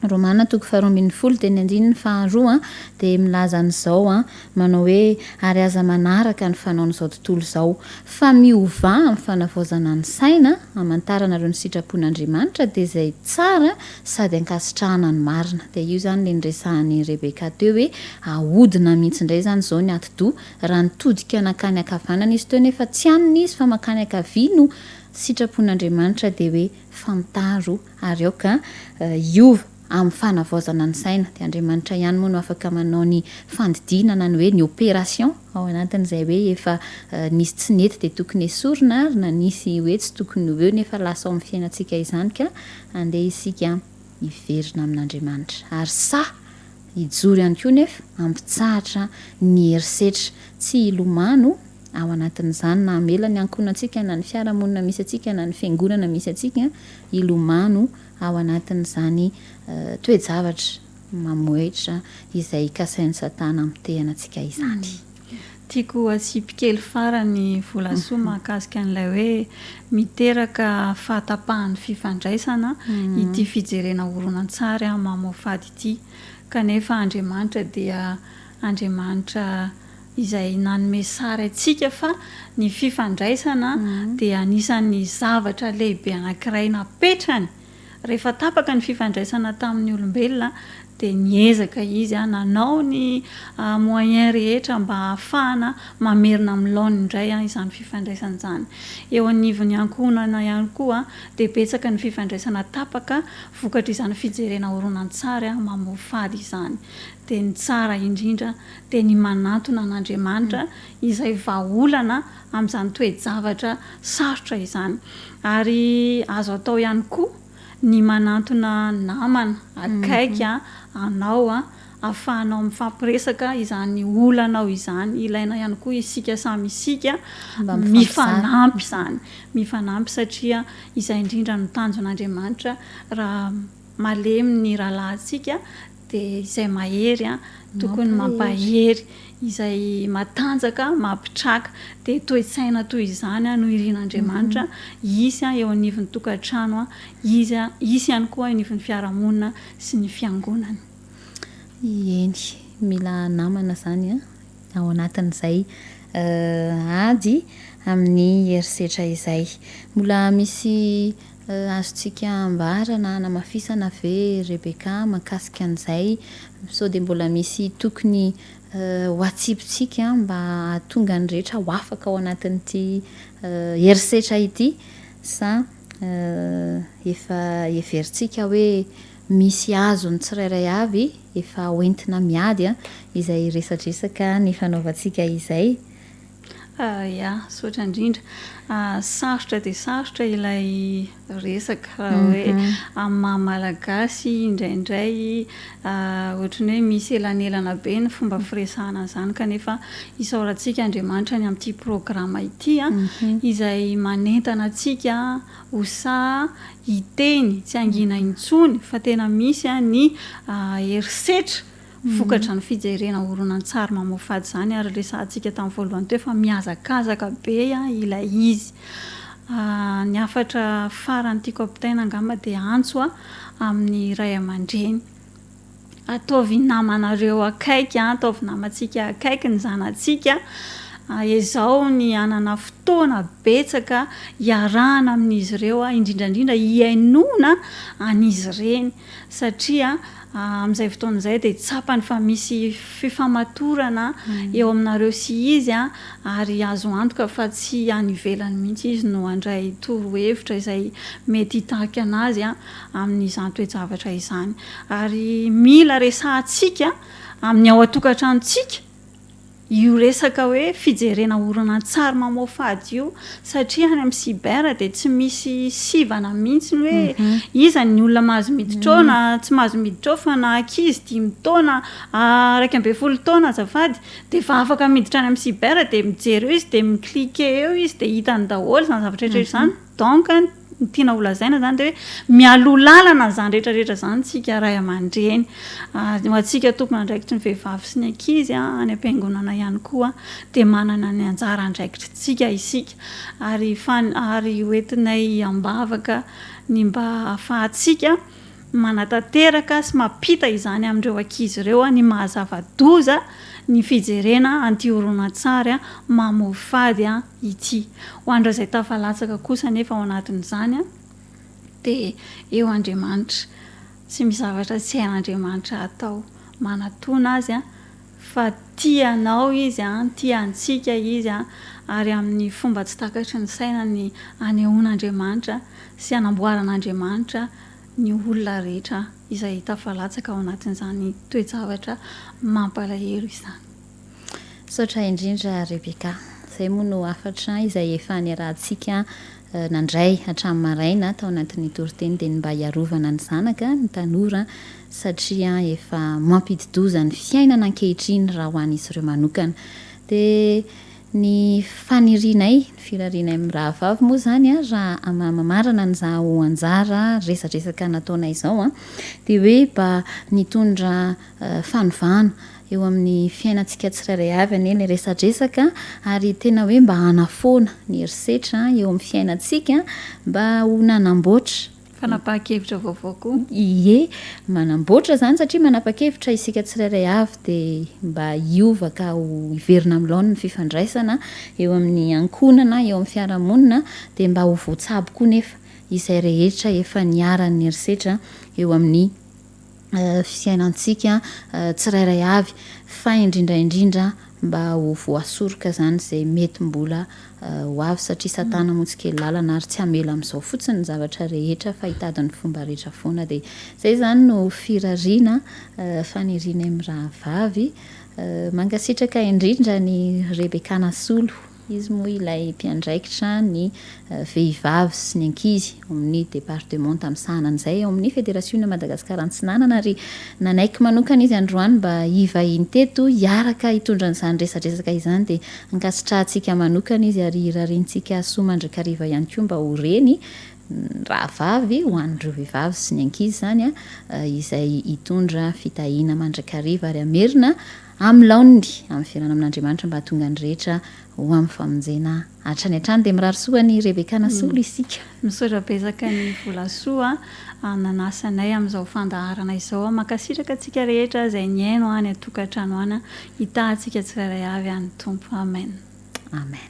Romana toko faharoa ambinifolo teny andininy faharoa dia milaza an'izao, manao hoe, Ary aza manaraka ny fanaon'izao tontolo izao, fa miovà amin'ny fanavaozana ny saina, hamantaranareo ny sitrapon'Andriamanitra, dia izay tsara sady ankasitrahana ny marina. Dia io izany ilay niresahan'i Rebecca teo hoe ahodina mihitsy indray izany izao ny atidoha, raha nitodika nankany ankavanana izy teo nefa tsy anona izy fa mankany ankavia no sitrapon'Andriamanitra dia hoe fantaro ary aoka hiova amin'ny fanavaozana ny saina. Dia Andriamanitra ihany moa no afaka manao ny fandidiana na ny hoe ny opération ao anatin'izay hoe efa nisy tsy nety dia tokony esorina ary na nisy hoe tsy tokony ho eo nefa lasa ao amin'ny fiainantsika izany ka andeha isika hiverina amin'Andriamanitra ary sahy hijoro ihany koa nefa hampitsahatra ny herisetra, tsy hilomano ao anatin'izany na hamela ny ankohonantsika na ny fiarahamonina misy antsika na ny fiangonana misy antsika hilomano ao anatin'izany toe-javatra mamohehitra izay kasain'i Satana hamotehana antsika izany. Tiako hatsipy kely farany Volasoa mahakasika an'ilay hoe miteraka fahatapahan'ny fifandraisana ity fijerena horonantsary mamoafady ity. Kanefa Andriamanitra dia Andriamanitra izay nanome sary antsika fa ny fifandraisana dia anisan'ny zavatra lehibe anankiray napetrany. Rehefa tapaka ny fifandraisana tamin'ny olombelona dia niezaka izy nanao ny moyen rehetra mba hahafahana mamerina amin'ny laoniny indray izany fifandraisana izany. Eo anivon'ny ankohonana ihany koa dia betsaka ny fifandraisana tapaka vokatr'izany fijerena horonantsary mamoafady izany. Dia ny tsara indrindra dia ny manantona an'Andriamanitra izay vahaolana amin'izany toe-javatra sarotra izany. Ary azo atao ihany koa ny manantona namana akaiky anao ahafahanao mifampiresaka izany olanao izany. Ilaina ihany koa isika samy isika mifanampy izany, mifanampy satria izay indrindra no tanjon'Andriamanitra raha malemy ny rahalahintsika Dia izay mahery an, tokony mampahery, izay matanjaka mampitraka. Dia toe-tsaina toy izany no irin'Andriamanitra hisy eo anivon'ny tokantrano, izy hisy ihany koa eo anivon'ny fiarahamonina sy ny fiangonana. Eny, mila namana izany an, ao anatin'izay ady amin'ny herisetra izay. Mbola misy Azontsika ambara na hanamafisana ve Rebecca mahakasika an'izay? Sao dia mbola misy tokony ho atsipitsika mba hahatonga ny rehetra ho afaka ao anatin'ity herisetra ity sa efa heverintsika hoe misy azon'ny tsirairay avy efa hoentina miady izay resadresaka nifanaovantsika izay? Ya, misaotra indrindra. Sarotra dia sarotra ilay resaka raha hoe amin'ny maha malagasy indraindray ohatran'ny hoe misy elanelana be ny fomba firesahana an'izany kanefa isaorantsika Andriamanitra ny amin'ity programa ity izay manentana antsika ho sahy hiteny, tsy hangina intsony fa tena misy ny herisetra Vokatra ny fijerena horonantsary mamoafady izany ary resahantsika tamin'ny voalohany teo fa mihazakazaka be ilay izy. Ny hafatra farany tiako ampitaina angamba dia antso amin'ny ray aman-dreny. Ataovy namanareo akaiky, ataovy namantsika akaiky ny zanatsika, ezao ny hanana fotoana betsaka hiarahana amin'izy ireo, indrindra indrindra hihainoana an'izy ireny. satria amin'izay fotoana izay dia tsapany fa misy fifamatorana eo aminareo sy izy ary azo antoka fa tsy any ivelany mihitsy izy no handray torohevitra izay mety hitarika anazy amin'izany toe-javatra izany. Ary mila resahantsika amin'ny ao an-tokantranontsika io resaka hoe fijerena horonantsary mamoafady io satria any amin'ny cyber dia tsy misy sivana mihitsy ny hoe iza ny olona mahazo miditra ao na tsy mahazo miditra ao fa na ankizy dimy taona, 11 taona azafady dia efa afaka miditra any amin'ny cyber dia mijery eo izy dia mi-cliquer eo izy dia hitany daholo izany zavatra rehetra izany donc Ny tiana ho lazaina izany dia hoe mialoha lalana an'izany rehetra rehetra izany isika ray aman-dreny. Ho antsika tompon'andraikitry ny vehivavy sy ny ankizy any am-piangonana ihany koa dia manana ny anjara andraikitritsika isika. Ary ary hoentinay am-bavaka ny mba hahafahantsika. manatanteraka sy mampita izany amin'ireo ankizy ireo ny maha zava-doza ny fijerena an'ity horonantsary mamoafady ity. Ho an'ireo izay tafalatsaka kosa anefa ao anatin'izany dia eo Andriamanitra. Tsy misy zavatra tsy hain'Andriamanitra atao. Manatona Azy fa tia anao Izy, tia antsika Izy ary amin'ny fomba tsy takatry ny saina ny anehoan'Andriamanitra sy anamboaran'Andriamanitra ny olona rehetra izay tafalatsaka ao anatin'izany toe-javatra mampalahelo izany. Misaotra indrindra Rebecca. Izay moa no hafatra izay efa niarahantsika nandray hatramin'ny maraina tao anatin'ny toriteny dia ny mba hiarovana ny zanaka, ny tanora satria efa mampidi-doza ny fiainana ankehitriny raha ho an'izy ireo manokana. Dia ny fanirianay, ny firarianay mirahavavy moa izany raha mamarana an'izao anjara resadresaka nataonay izao dia hoe mba nitondra fanovana eo amin'ny fiainantsika tsirairay avy anie ilay resadresaka ary tena hoe mba hanafoana ny herisetra eo amin'ny fiainantsika mba ho nanamboatra Fanapahan-kevitra vaovao koa. Ie, manamboatra izany satria manapa-kevitra isika tsirairay avy dia mba hiova ka ho hiverina amin'ny laoniny ny fifandraisana eo amin'ny ankohonana, eo amin'ny fiarahamonina dia mba ho voatsabo koa nefa izay rehetra efa niharan'ny herisetra eo amin'ny fiainantsika tsirairay avy fa indrindra indrindra mba ho voasoroka izany izay mety mbola ho avy satria satana moa tsy kely lalana ary tsy hamela amin'izao fotsiny ny zavatra rehetra fa hitady ny fomba rehetra foana dia izay izany no firariana fanirianay mirahavavy mankasitraka indrindra an'i Rebecca Nasolo. Izy moa ilay mpiandraikitra ny vehivavy sy ny ankizy ao amin'ny departemanta misahana an'izay ao amin'ny Federasiona Madagasikara Antsinanana ary nanaiky manokana izy androany mba hivahiny teto hiaraka hitondra an'izany resadresaka izany dia ankasitrahantsika manokana izy ary irariantsika soa mandrakariva ihany koa mba ho reny rahavavy ho an'ireo vehivavy sy ny ankizy izany izay hitondra fitahiana mandrakariva ary hamerina Amin'ny laoniny, amin'ny fiarahana amin'Andriamanitra mba hahatonga ny rehetra ho amin'ny famonjena hatrany hatrany. Dia mirary soa an'i Rebecca Nasolo isika. Misaotra betsaka an'i Volasoa nanasa anay amin'izao fandaharana izao. Mankasitraka antsika rehetra izay nihaino any an-tokantrano any. Hitaha antsika tsirairay avy any Tompo. Amen. Amen.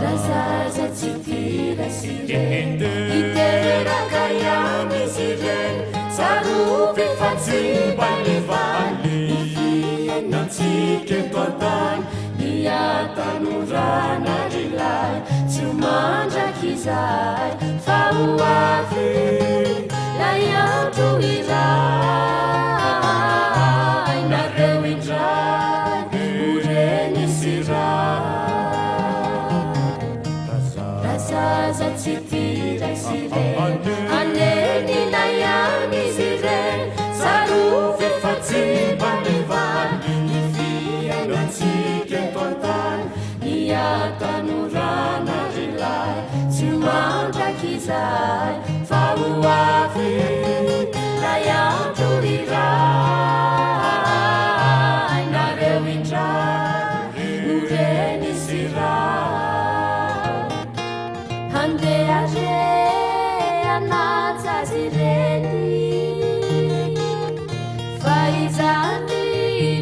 Razaza tsy tia ray sy reny, hiteraka ihany izy ireny, tsarovy fa tsy mba mivaly ny fiainantsika eto an-tany. Ny hatanorana ry lahy tsy ho mandrakizay fa ho avy lay andro iray nareo indray ho reny sy ray. Raha zaza tsy tia ray sy reny hanenina ihany izy ireny tsarovy fa tsy mba mivaly ny fiainantsika eto an-tany ny hatanorana ry lahy tsy ho mandrakizay fa ho avy lay andro iray nareo indray no reny sy ray. Handeha re hanaja azy ireny Fa izany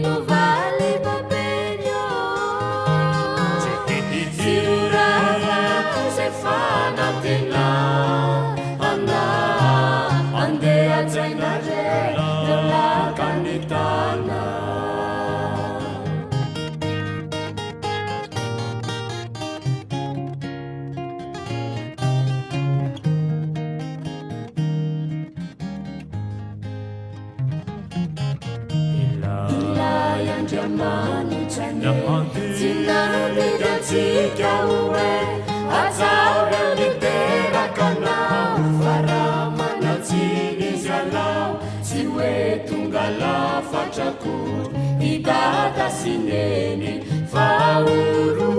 no valim-babeny ô Tsy ho rava izay fanantenana Andeha hajaina re ireo lakan'ny tana. Ilay Andriamanitra anie tsy nandidy antsika hoe hajao ireo niteraka anao fa raha manan-tsiny izy alao tsy hoe tonga lafatra akory i dada sy neny fa oro.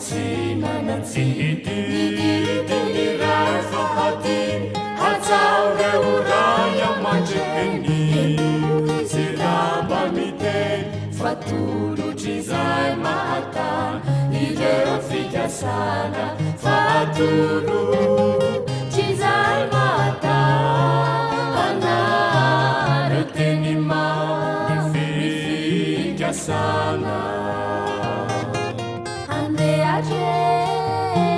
tsy nanan-tsiny. Ny didin'ny Ray fahadimy, hajao reo ray aman-dreny. Izy raha mba miteny fa tolotr'izay mahatana ireo fikasana fa tolotr'izay mahatana ireo teny mamy fikasana. Andeha re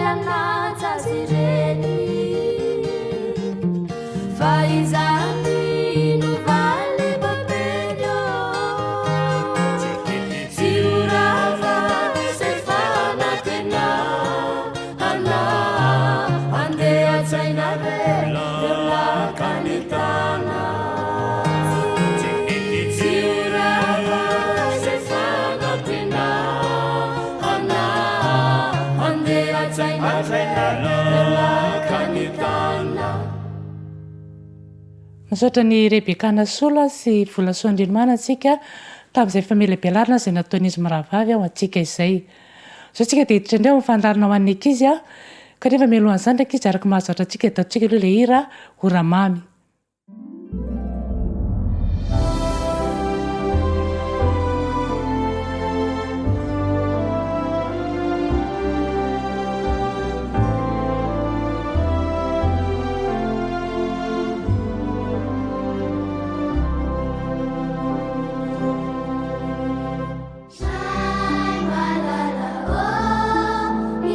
hanaja azy ireny fa izany no valim-bateny ô. Tsy ho rava izay fanantenana. Andeha an-tsaina re ireo lakanetana. Tsy ho rava izay fanantenana. Andeha an-tsaina re ireo lakanetana. Misaotra an'i Rebecca Nasolo sy Volasoa Andrianomanana antsika tamin'izay famelabelarana izay nataon'izy mirahavavy ho antsika izay. Izao tsika dia hiditra indray ao amin'ny fandaharana ho an'ny ankizy kanefa mialohan'izany ry ankizy araka ny mahazatra antsika dia ataontsika aloha ilay hira Ora Mamy. Ray malala ô,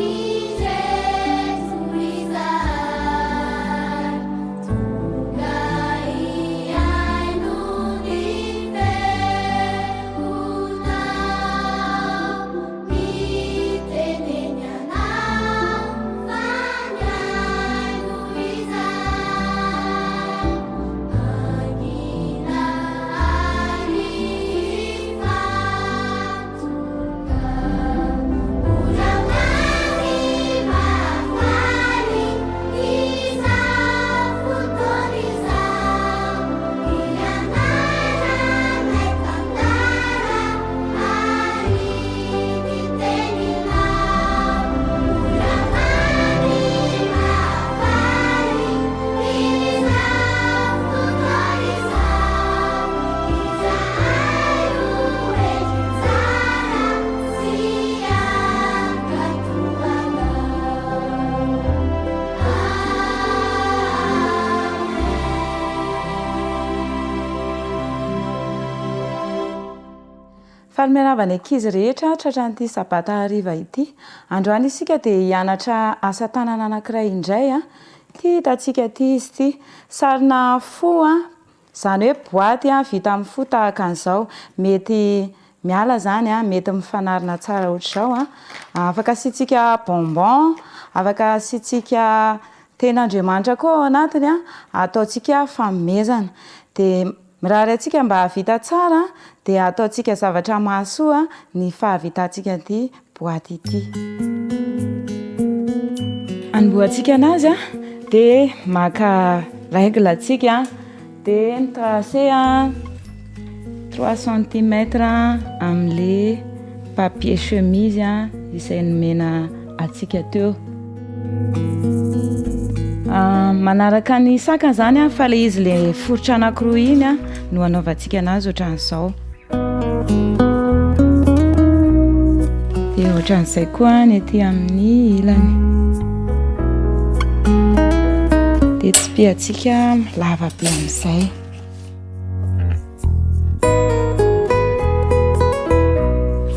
indreto izahay, tonga hihaino ny feonao. Mitenena anao fa mihaino izahay. Mangina ary mifantoka. Ora mamy mahafaly izao fotoana izao. Hianaranay tantara ary ny teninao. Ora mamy mahafaly izao fotoana izao. Izahay ho endry tsara sy hankatò anao. Faly miarahaba ny ankizy rehetra tratran'ity sabata hariva ity. Androany isika dia hianatra asa tanana anankiray indray. Ity hitantsika ity izy ity. Sarina fo, izany hoe boaty vita amin'ny fo tahaka an'izao. Mety miala izany, mety mifanarina tsara ohatr'izao. Afaka asiantsika bonbon, afaka asiantsika tenin'Andriamanitra koa ao anatiny, ataontsika fanomezana. Dia Mirary antsika mba hahavita tsara dia ataontsika zavatra mahasoa ny fahavitantsika an'ity boaty ity. Anombohantsika anazy dia maka règle antsika dia mi-tracer trois centimètres amin'le papier chemise izay nomena antsika teo. Manaraka ny sakany izany fa ilay izy ilay foritra anankiroa iny no anaovantsika anazy ohatran'izao. Dia ohatran'izay koa ny aty amin'ny ilany. Dia tsipihantsika lava be amin'izay.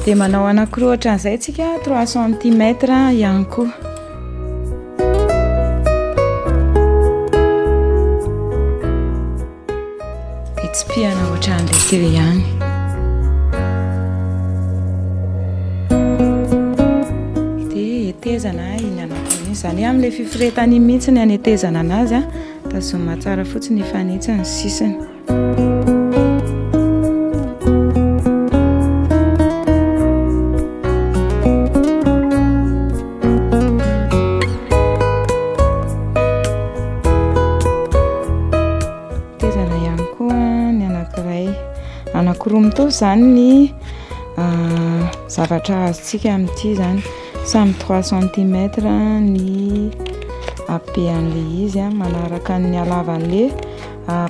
Dia manao anankiroa ohatran'izay tsika, trois centimètres ihany koa. Dia tsipihana ohatran'ilay teo ihany. Dia hetezana iny anankiroa iny, izany hoe amin'ilay fiforetana iny mihitsy ny anetezana anazy an. Tazomina tsara fotsiny hifanitsy ny sisiny. Tetezana ihany koa ny anankiray. Anankiroa mitovy izany ny zavatra azontsika amin'ity izany. Samy trois centimètres ny habean'ilay izy manaraka ny halavan'ilay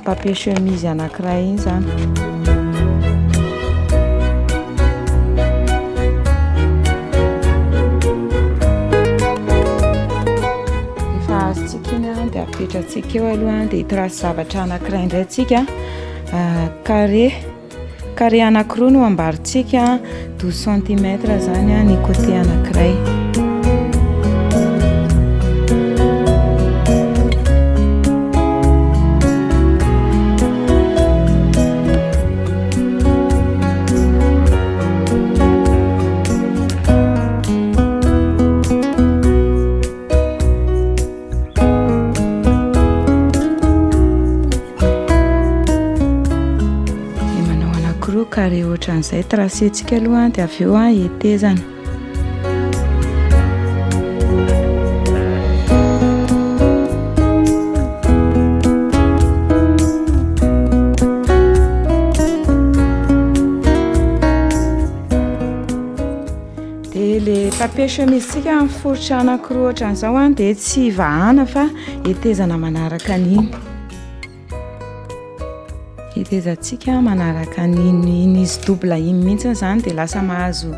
papier chemise anankiray iny izany. Rehefa azontsika iny dia apetratsika eo aloha dia hitrasy zavatra anankiray indray tsika carré. Carré anankiroa no ambarintsika, 12 centimètres izany ny côté anankiray. Dia manao anankiroa carré ohatran'izay, tracer-tsika aloha dia avy eo hetezana. Dia le papier chemise-tsika miforitra anankiroa ohatran'izao dia tsy vahana fa hetezana manaraka an'iny. Hetezantsika manaraka an'iny iny izy double iny mihitsy izany dia lasa mahazo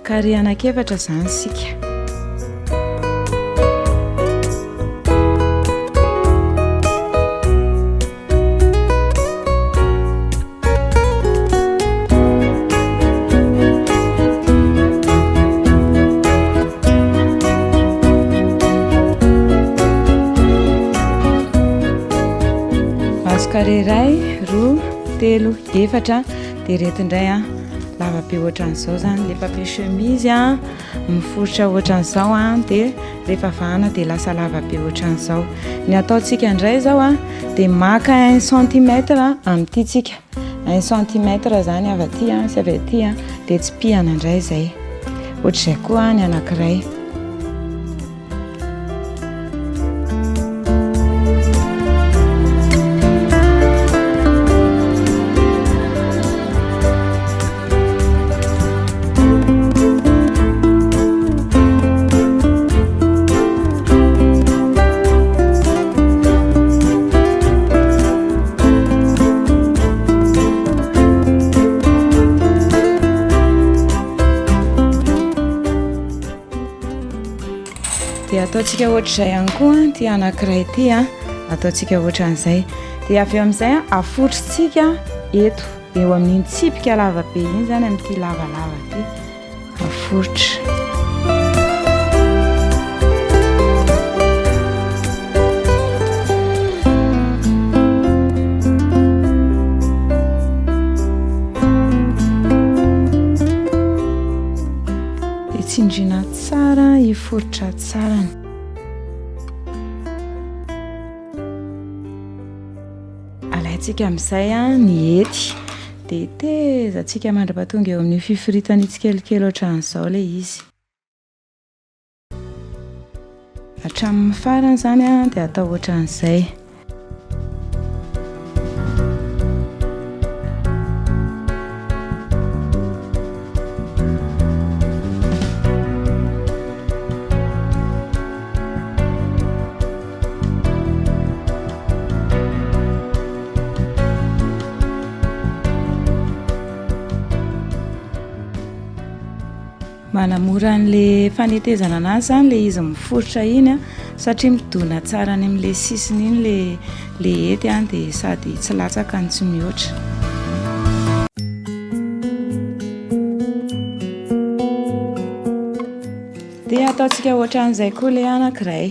carré anankiefatra izany isika. Mahazo carré iray, roa, telo, efatra, dia ireto indray an, lava be ohatran'izao izany ilay papier chemise an, miforitra ohatran'izao an, dia rehefa vahana dia lasa lava be ohatran'izao. Ny ataontsika indray izao an, dia maka un centimètre amin'ity tsika, un centimètre izany avy aty sy avy aty dia tsipihana indray izay. Ohatr'izay koa ny anankiray. Dia ataontsika ohatr'izay ihany koa ity anankiray ity a, ataontsika ohatran'izay. Dia avy eo amin'izay afotritsika eto. Eo amin'iny tsipika lava be iny izany amin'ity lavalava ity aforitra. Dia tsindriana tsara hiforitra tsara. Alaintsika amin'izay ny hety dia hetezantsika mandra-pahatonga eo amin'io fiforitany tsikelikely ohatran'izao ilay izy. Hatramin'ny farany izany dia atao ohatran'izay. Manamora an'le fanetezana anazy zany le izy miforitra iny a, satria midona tsara any amin'le sisiny iny le le hety a, dia sady tsy latsaka no tsy mihoatra. Dia ataontsika ohatran'izay koa ilay anankiray.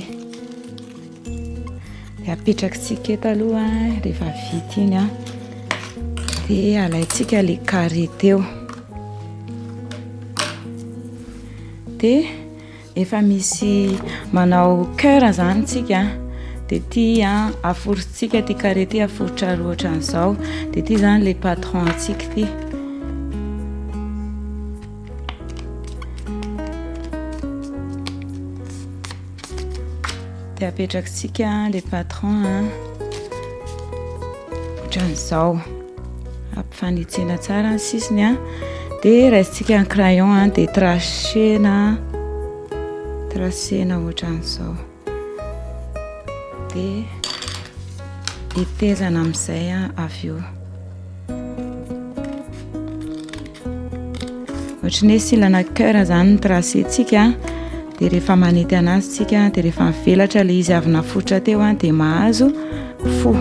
Dia apetrakitsika eto aloha rehefa vita iny an. Dia alaintsika ilay carré teo. Dia efa misy manao cœur izany tsika. Dia ity an, aforitsika ity carré ity, aforitra roa ohatran'izao. Dia ity izany ilay patron antsika ity. Dia apetrakitsika le patron a ohatran'izao ampifanitsena tsara ny sisiny a dia raisintsika ny crayon a dia tracena. Tracena ohatran'izao. Dia hetezana amin'izay avy eo. Ohatran'ny hoe silana cœur izany ny tracé-tsika dia rehefa manety anazy tsika dia rehefa mivelatra ilay izy avy naforitra teo dia mahazo fo.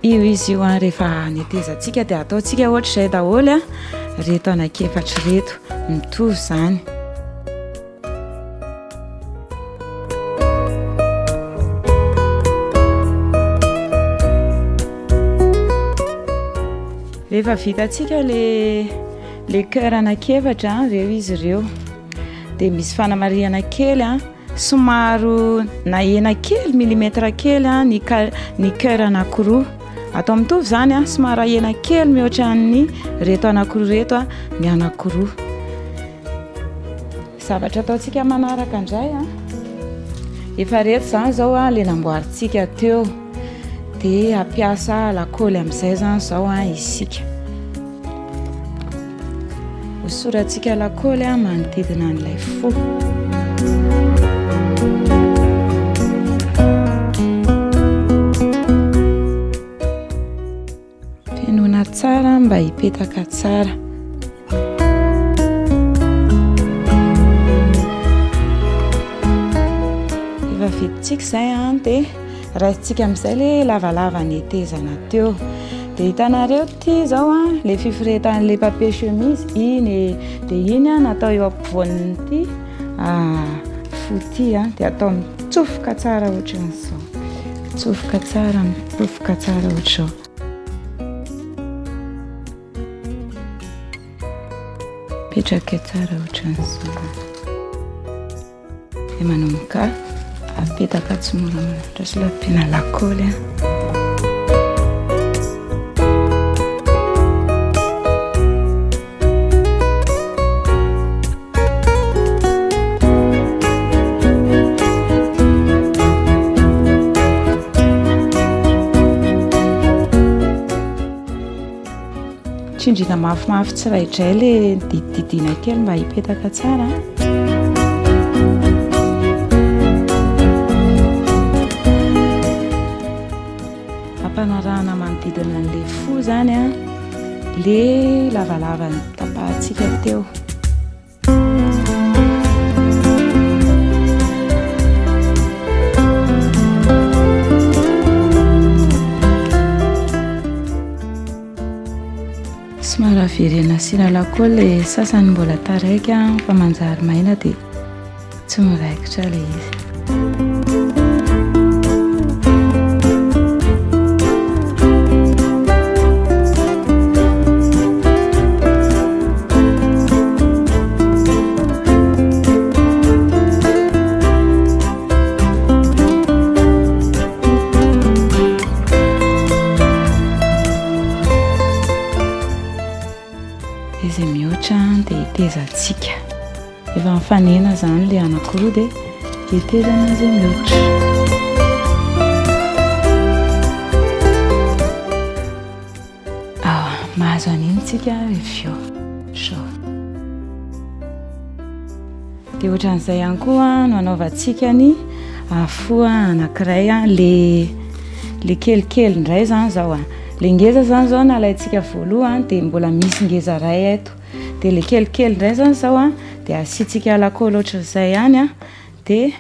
Io izy io an, rehefa netezantsika dia ataontsika ohatr'izay daholo an, reto anankiefatra ireto, mitovy izany. Rehefa vitantsika le le cœur anankiefatra an, ireo izy ireo, dia misy fanamarihana kely an. Somary nahena kely, millimètre kely ny ny cœur anankiroa. Atao mitovy izany, somary ahena kely mihoatra ny reto anankiroa reto ny anankiroa. Zavatra ataontsika manaraka indray, efa reto izany izao ilay namboarintsika teo. Dia hampiasa lakaoly amin'izay izany izao isika. Hosorantsika lakaoly manodidina an'ilay fo. Fenoina tsara mba hipetaka tsara. Efa vitantsika izay an, dia Raisintsika amin'izay le lavalava netezana teo. Dia hitanareo ity izao an, le fiforetan'ilay papier chemise iny e. Dia iny an natao eo ampovoan'ity fo ity an, dia atao mitsofoka tsara ohatran'izao. Mitsofoka tsara, mitsofoka tsara ohatr'izao. Mipetraka tsara ohatran'izao. Dia manomboka apetaka tsimoramora. Andraso aloha ampiana lakaoly an. Tsindriana mafimafy tsiraidray le didididiana kely mba hipetaka tsara. Ampanarahana manodidina an'ilay fo zany a, le lavalava notapahantsika teo. Somary averena asiana lakôly ilay sasany mbola taraiky fa manjary maina dia tsy miraikitra ilay izy. Izay mihoatra dia hitezantsika. Efa mifanena izany ilay anankiroa dia hetezana izay mihoatra. Ah, mahazo an'iny tsika avy eo. Zao. Dia ohatran'izay ihany koa no anaovantsika ny fo anankiray le le kelikely indray izany izao. Le ngeza izany izao nalaintsika voalohany dia mbola misy ngeza iray eto. Dia le kelikely indray izany izao an, dia asiantsika lakôly ohatran'izay ihany an, dia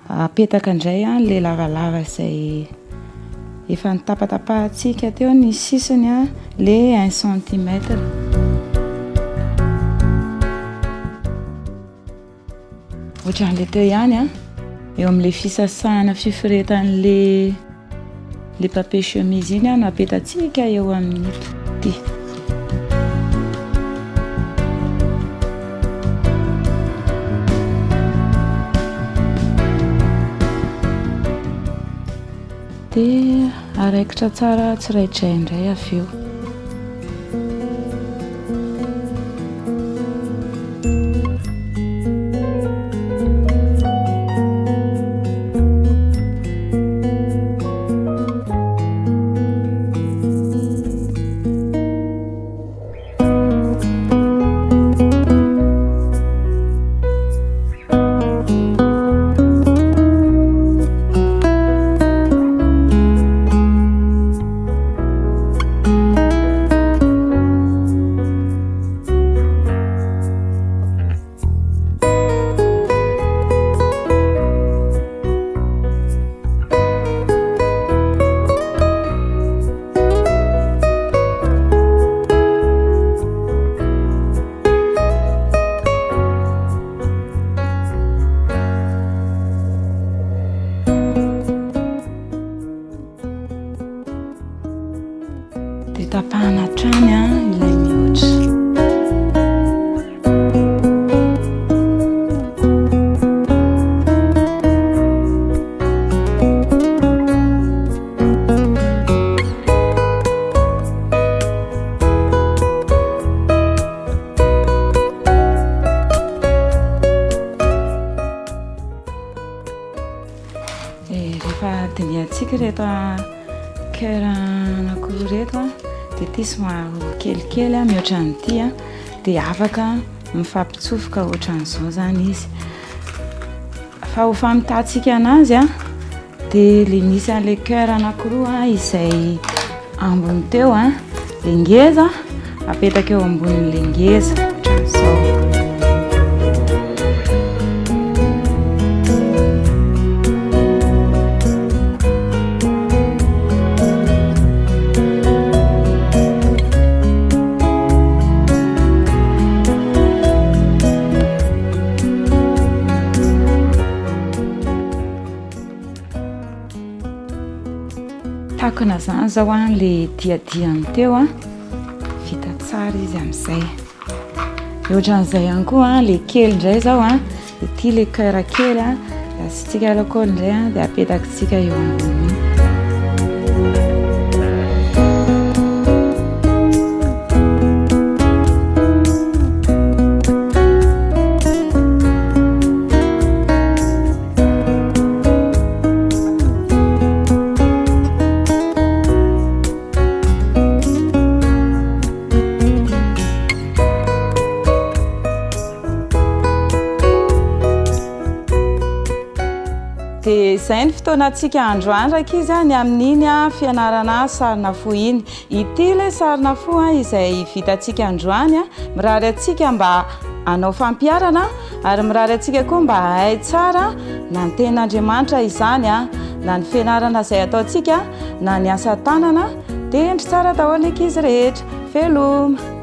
apetaka indray an le lavalava izay efa notapatapahantsika teo ny sisiny an, le un centimètre. Ohatran'ilay teo ihany an, eo amin'ilay fisasahana fiforetan'ilay ilay papier chemise iny no apetatsika eo amin'ity. Dia araikitra tsara tsiraidray indray avy eo. Dia tapahana hatrany ilay mihoatra. Rehefa dinihantsika ireto cœur anankiroa ireto dia ity somary kelikely mihoatra an'ity dia afaka mifampitsofoka ohatran'izao izany izy. Fa ho famitahantsika anazy dia ilay nisy an'ilay cœur anankiroa izay ambony teo ilay ngeza apetaka eo ambonin'ilay ngeza ohatran'izao. Takona izany izao ilay diadiany teo, vita tsara izy amin'izay. Dia ohatran'izay ihany koa ilay kely indray izao, ity ilay cœur kely, dia asiantsika alcool indray dia apetakitsika eo amboniny. Dia izay ny fotoanantsika androany rankizy a, ny amin'iny fianarana sarina fo iny. Ity ilay sarina fo izay vitantsika androany. Mirary antsika mba hanao fampiharana Ary mirary antsika koa mba hahay tsara na ny tenin'Andriamanitra izany na ny fianarana izay ataontsika na ny asa tanana dia hendry tsara daholo ny ankizy rehetra. Veloma!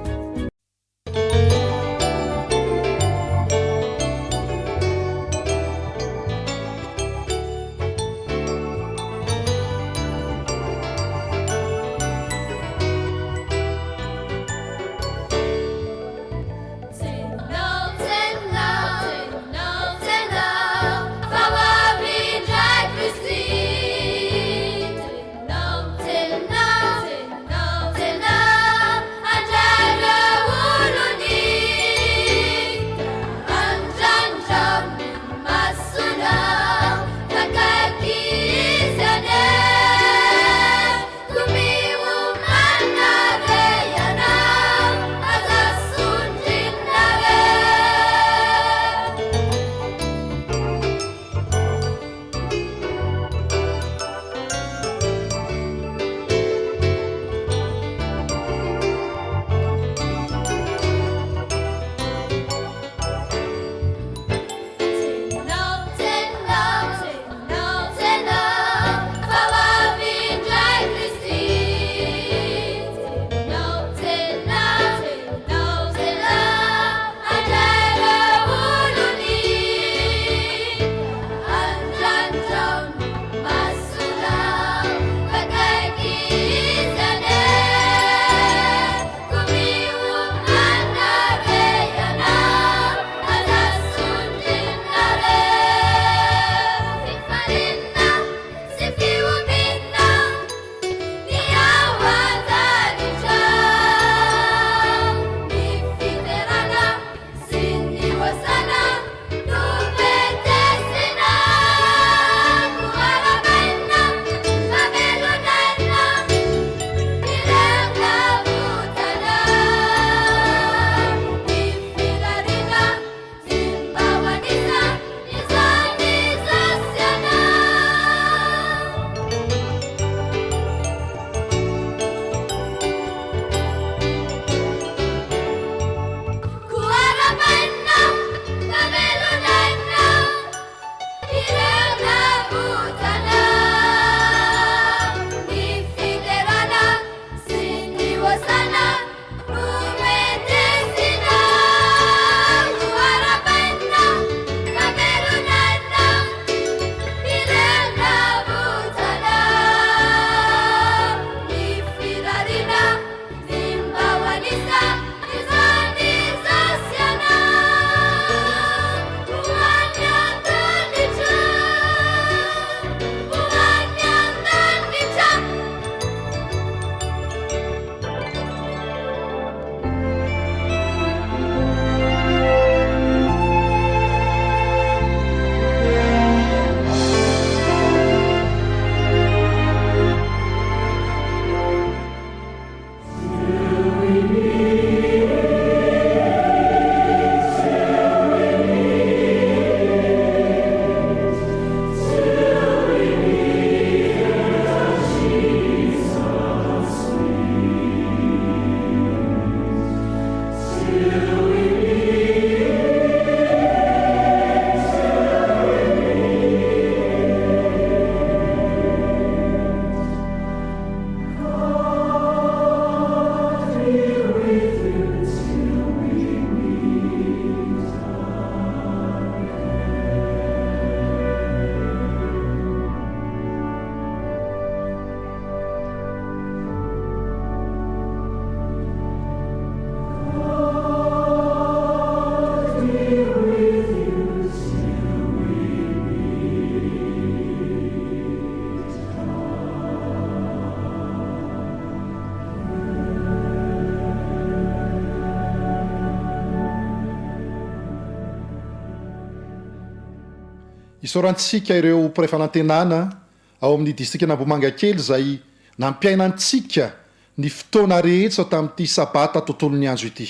Isaorantsika ireo mpiray fanantenana ao amin'ny distrikan'Ambohimangakely izay nampiaina antsika ny fotoana rehetra tamin'ity Sabata tontolon'ny andro ity.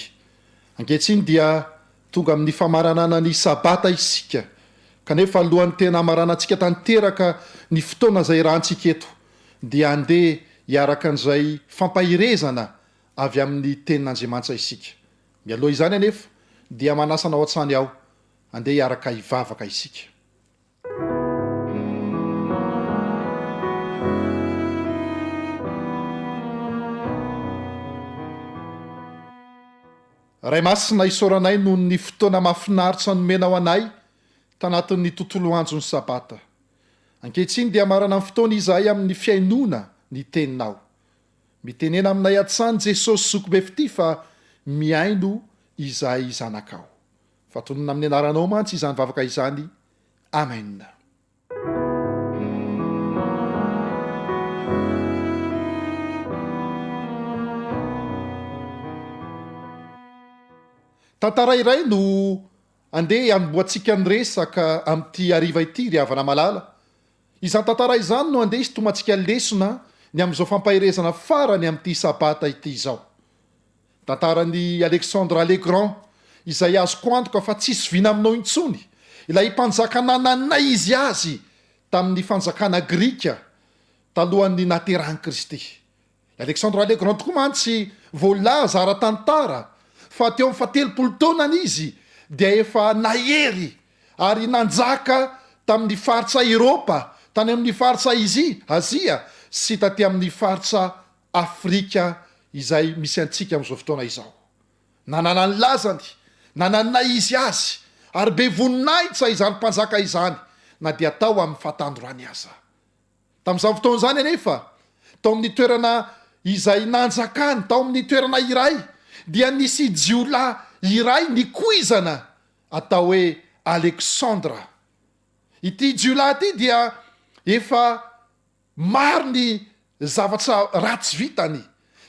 Ankehitriny dia tonga amin'ny famaranana ny Sabata isika, kanefa alohan'ny tena hamaranantsika tanteraka ny fotoana izay iarahantsika eto, dia andeha hiaraka an'izay fampaherezana avy amin'ny Tenin'Andriamanitra isika. Mialoha izany anefa, dia manasa anao hatrany aho, andeha hiaraka hivavaka isika. Ray Masina, isaoranay noho ny fotoana mahafinaritra nomenao anay tanatin'ny tontolo andron'ny Sabata. Ankehitriny dia hamarana ny fotoana izahay amin'ny fihainoana ny Teninao. Mitenena aminay hatrany Jesosy Zoky be fitia fa mihaino izahay zanakao. Fa tononina amin'ny anaranao mantsy izany vavaka izany. Amen. Tantara iray no andeha hanombohantsika ny resaka amin'ity hariva ity ry havana malala. Izany tantara izany no andeha hisintomantsika lesona ny amin'izao fampaherezana farany amin'ity sabata ity izao. Tantaran'i Alexandre le Grand, izay azoko antoka fa tsisy vina aminao intsony, ilay mpanjaka nanana izy azy tamin'ny fanjakana grika talohan'ny nahaterahan'i Kristy. I Alexandre le Grand tokoa mantsy voalaza ara-tantara fa teo amin'ny fahatelopolo taonany izy dia efa nahery ary nanjaka tamin'ny faritra Eropa, tany amin'ny faritra Azia sy taty amin'ny faritra Afrika izay misy antsika amin'izao fotoana izao. Nanana ny lazany, nanana ny naha izy azy, ary be voninahitra izany mpanjaka izany na dia tao amin'ny fahatandorany aza. Tamin'izany fotoana izany anefa, tao amin'ny toerana izay nanjakany, tao amin'ny toerana iray, dia nisy jiolahy iray nikoizana atao hoe Alexandre. Ity jiolahy ity dia efa Maro ny zavatra ratsy vitany,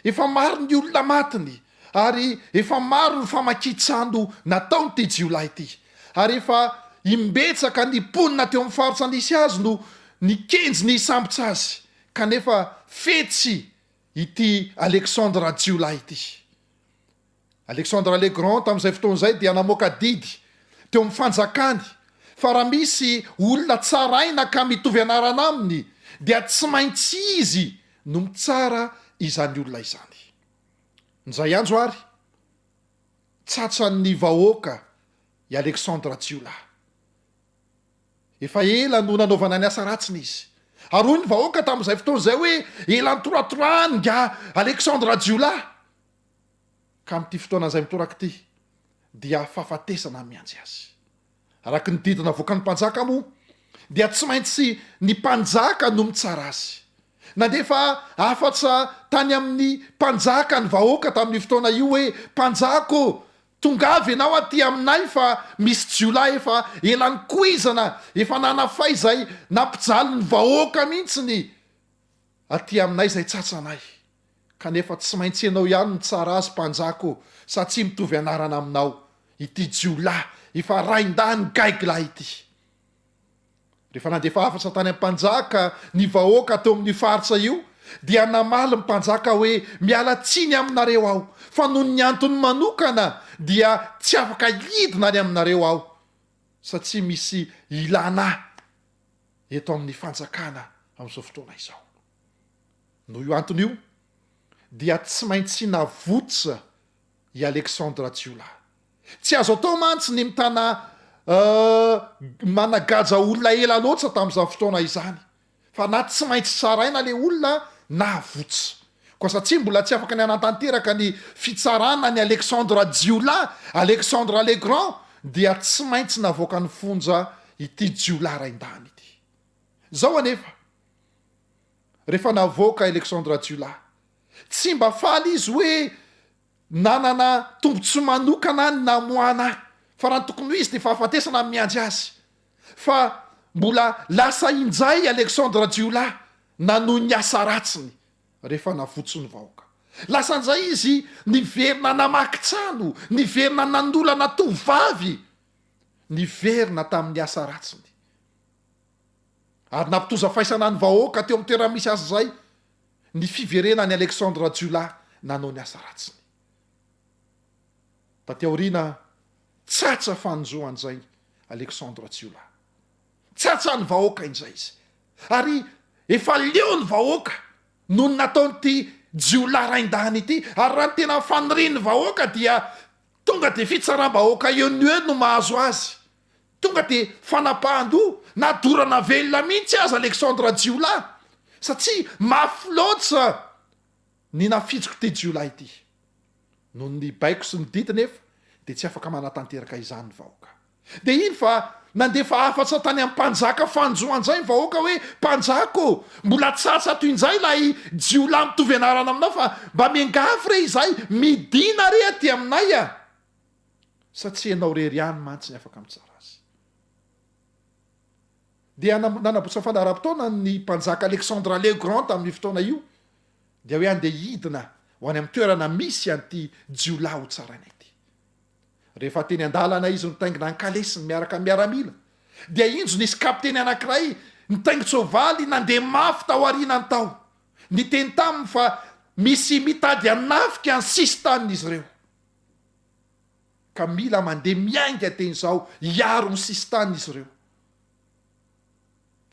efa maro ny olona matiny, ary efa maro ny famakian-trano nataon'ity jiolahy ity, ary efa imbetsaka ny mponina teo amin'ny faritra nisy azy no nikendry ny hisambotra azy, kanefa fetsy ity Alexandre jiolahy ity. Alexandre le Grand tamin'izay fotoana izay dia namoaka didy teo amin'ny fanjakany fa raha misy olona tsaraina ka mitovy anarana aminy dia tsy maintsy izy no mitsara izany olona izany. Indray andro ary, tratran'ny vahoaka i Alexandre jiolahy. Efa ela no nanaovana ny asa ratsiny izy. Ary hoy ny vahoaka tamin'izay fotoana izay hoe ela nitoratorahany ingahy Alexandre jiolahy. Ka amin'ity fotoana izay mitoraka ity dia fahafatesana mihantsy azy. Araka ny didy navoakan'ny mpanjaka moa dia tsy maintsy ny mpanjaka no mitsara azy. Nandefa hafatra tany amin'ny mpanjaka ny vahoaka tamin'io fotoana io hoe, Mpanjaka ô, tongava ianao aty aminay fa misy jiolahy efa ela nikoizana, efa nanafay izay nampijaly ny vahoaka mihitsy ny aty aminay izay tratranay. Kanefa tsy maintsy ianao ihany mitsara azy mpanjaka ô, sa tsy mitovy anarana aminao ity jiolahy efa rain-dahy gaigy lahy ity? Rehefa nandefa hafatra tany amin'ny mpanjaka ny vahoaka teo amin'io faritra io, dia namaly ny mpanjaka hoe, Miala tsiny aminareo aho, fa noho ny antony manokana dia tsy afaka hidina any aminareo aho, satria misy ilana ahy eto amin'ny fanjakana amin'izao fotoana izao. Noho io antony io, dia tsy maintsy navotsa. i Alexandre jiolahy. Tsy azo atao mantsy ny mitana managaja olona ela loatra tamin'izany fotoana izany fa na tsy maintsy tsaraina le olona na avotsa. Koa satria mbola tsy afaka ny hanatanteraka ny fitsarana an'i Alexandre jiolahy, Alexandre le Grand, dia tsy maintsy navoakan'ny fonja ity jiolahy raindahiny ity. Izao anefa, rehefa navoaka Alexandre jiolahy, tsy mba faly izy hoe Nanana tombontsoa manokana ny namoahana ahy, fa raha ny tokony ho izy dia fahafatesana no miandry azy. Fa mbola lasa injay Alexandre jiolahy nanohy ny asa ratsiny rehefa navotso ny vahoaka. Lasa injay izy niverina namaky trano, niverina nanolana tovovavy, niverina tamin'ny asa ratsiny. Ary nampitoza faisana ny vahoaka teo amin'ny toerana misy azy izay ny fiverenan'i Alexandre jiolahy nanao ny asa ratsiny. Taty aoriana, tsatsa fanjo an'izay Alexandre jiolahy. Tsatsa ny vahoaka indray izy. Ary efa leo ny vahoaka noho ny nataon'ity jiolahy raindahiny ity. Ary raha ny tena fanirian'ny vahoaka dia tonga dia fitsaram-bahoaka eo no eo no mahazo azy. Tonga dia fanapahan-doha na dorana velona mihitsy aza Alexandre jiolahy satria mafy loatra ny nafitsoko ity jiolahy ity. Noho ny baiko sy ny didy nefa dia tsy afaka manatanteraka izany ny vahoaka. Dia iny fa nandefa hafatra tany amin'ny mpanjaka fanjoanjay ny vahoaka hoe mpanjaka ô, mbola tsatsa ato injay ilay jiolahy mitovy anarana aminao fa mba miangavy re izahay midina re aty aminay a! Sa tsy ianao irery ihany mantsy ny afaka mitsara azy? Dia nanabotsa fandaharam-potoana ny mpanjaka Alexandre le Grand tamin'io fotoana io, dia hoe andeha hidina ho any amin'ny toerana misy an'ity jiolahy hotsaraina ity. Rehefa teny an-dalana izy nitaingina ny kalesiny miaraka amin'ny miaramila, dia injo nisy kapiteny anankiray nitaingin-tsoavaly nandeha mafy tao aorianany tao, niteny taminy fa misy mitady hanafika ny sisin-tanin'izy ireo. ka mila mandeha miainga teny izao hiaro ny sisintany izy ireo.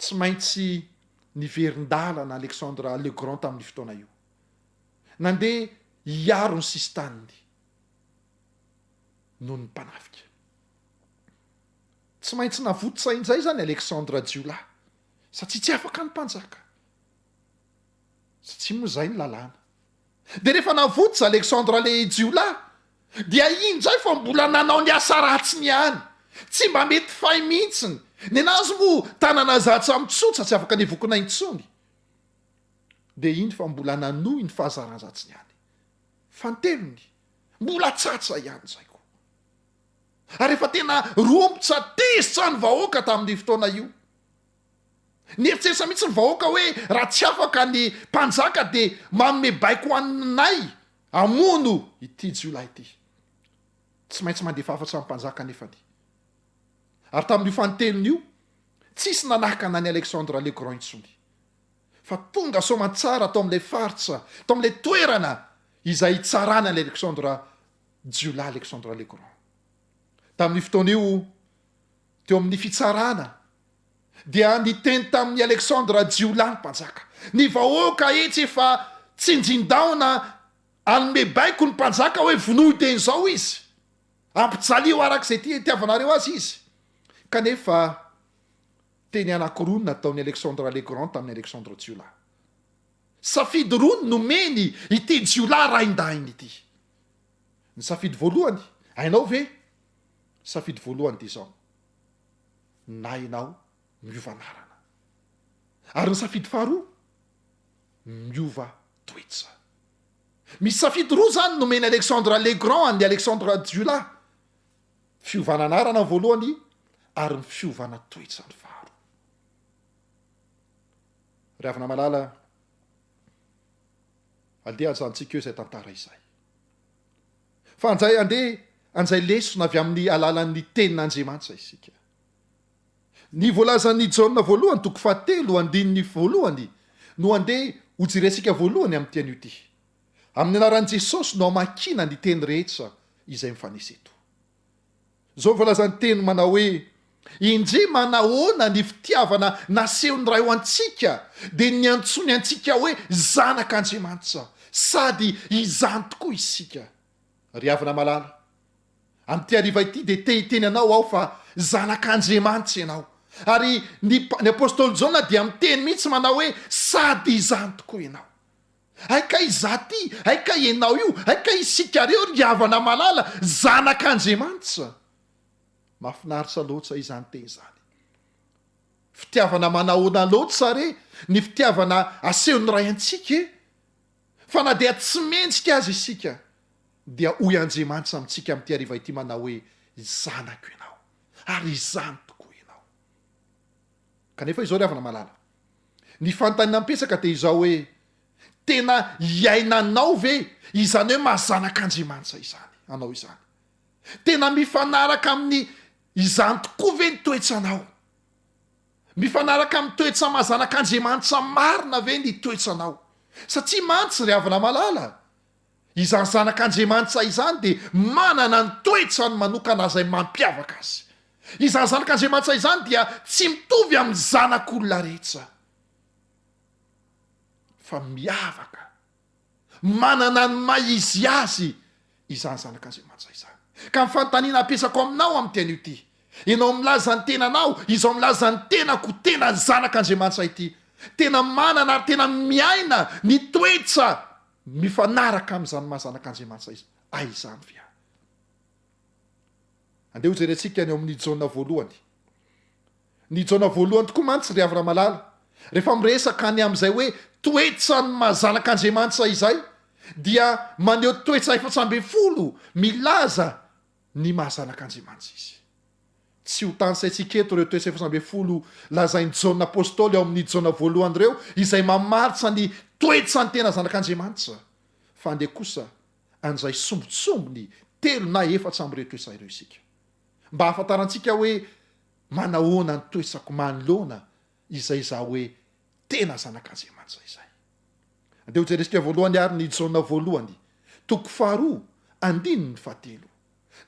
Tsy maintsy niverin-dalana Alexandre le Grand tamin'io fotoana io. Nandeha hiaro ny sisintaniny noho ny mpanafika. Tsy maintsy navotsa injay izany Alexandre jiolahy satria tsy afaka ny mpanjaka. Satria moa izay ny lalàna. Dia rehefa navotsa Alexandre le jiolahy dia iny indray fa mbola nanao ny asa ratsiny ihany. Tsy mba mety fay mihitsiny. Nenazy moa tanana zatsa mitsotsa tsy afaka nivokona intsony. Dia iny fa mbola nanohy ny fahazaran-dratsiny ihany. Fantelony, mbola tsatsa ihany izay koa. Ary efa tena romotra tezitra ny vahoaka tamin'io fotoana io. Nieritreritra mihitsy ny vahoaka hoe raha tsy afaka ny mpanjaka dia manome baiko anay hamono ity jiolahy ity. Tsy maintsy mandefa hafatra amin'ny mpanjaka anefa ny. Ary tamin'io fanintelony io, tsisy nanakana an'i Alexandre le Grand intsony. Fa tonga soamantsara tao amin'ilay faritra, tao amin'ilay toerana izay hitsarana an'i Alexandre jiolahy Alexandre le Grand. Tamin'io fotoana io, teo amin'ny fitsarana, dia niteny tamin'i Alexandre jiolahy ny mpanjaka. Ny vahoaka etsy efa tsinjin-daona hanome baiko ny mpanjaka hoe vonoy teny izao izy, ampijalio araka izay itiavanareo azy izy. Kanefa teny anankiroa no nataon'i Alexandre le Grand tamin'i Alexandre jiolahy. Safidy roa no nomeny ity jiolahy raindahiny ity. Ny safidy voalohany, hainao ve? Safidy voalohany dia izao. na ianao miova anarana. Ary ny safidy faharoa, miova toetsa. Misy safidy roa izany nomen'i Alexandre le Grand an'i Alexandre Jiolahy, fiovana anarana ny voalohany ary ny fiovana toetsa ny faharoa. Ry havana malala, andeha hajanontsika eo izay tantara izay. Fa anjay andeha anjay lesona avy amin'ny alalan'ny tenin'Andriamanitra isika. Ny voalazan'i Jaona voalohany toko fahatelo andininy voalohany no andeha hojerentsika voalohany amin'ity anio ity. Amin'ny anaran'i Jesosy no amakiana ny teny rehetra izay mifanesy eto. Izao voalazan'ny teny manao hoe, Indre manahoana ny fitiavana nasehon'ny Ray ho antsika, dia ny niantsoany antsika hoe zanak'Andriamanitra, sady izany tokoa isika. Ry havana malala, amin'ity hariva ity dia te hiteny anao aho fa zanak'Andriamanitra ianao. Ary ny ny apostoly Jaona dia miteny mihitsy manao hoe sady izany tokoa ianao. Hay kay izaho ity, hay kay ianao io, hay kay isika ireo ry havana malala, zanak'Andriamanitra. Mahafinaritra loatra izany teny izany. Fitiavana manahoana loatra re ny fitiavana asehon'ny Ray antsika e! Fa na dia tsy mendrika aza isika dia hoy Andriamanitra amintsika amin'ity hariva ity manao hoe, Zanako ianao, ary izany tokoa ianao. Kanefa izao ry havana malala, ny fanontaniana mipetraka dia izao hoe, tena iainanao ve izany hoe maha zanak'Andriamanitra izany anao izany? Tena mifanaraka amin'ny izany tokoa ve ny toetranao? Mifanaraka amin'ny toetra maha zanak'Andriamanitra marina ve ny toetranao? Satria mantsy ry havana malala, izany zanak'Andriamanitra izany dia manana ny toetrany manokana izay mampiavaka azy. Izany zanak'Andriamanitra izany dia tsy mitovy amin'ny zanak'olona rehetra fa miavaka. Manana ny maha izy azy izany zanak'Andriamanitra izany. Ka ny fanontaniana apesako aminao amin'ity anio ity, ianao milaza ny tenanao, izaho milaza ny tenako ho tena zanak'Andriamanitra ity, tena manana ary tena miaina ny toetra mifanaraka amin'izany maha zanak'Andriamanitra ahy izany ve aho? Andeha hojerentsika ny ao amin'ny Jaona voalohany. Ny Jaona voalohany tokoa mantsy ry havana malala, rehefa miresaka ny amin'izay hoe toetran'ny maha zanak'Andriamanitra izay, dia maneho toetra 14 milaza ny maha zanak'Andriamanitra izy. Tsy ho tanisaintsika eto ireo toetra 14 lazain'i Jaona Apostoly ao amin'ny Jaona voalohany ireo, izay mamaritra ny toetran'ny tena zanak'Andriamanitra, fa andeha kosa handray sombintsombiny telo na efatra amin'ireo toetra ireo isika, mba hahafantarantsika hoe Manahoana ny toetsako manoloana izay izaho hoe tena zanak'Andriamanitra izay? Andeha hojerentsika voalohany àry ny Jaona voalohany, toko faharoa, andininy fahatelo.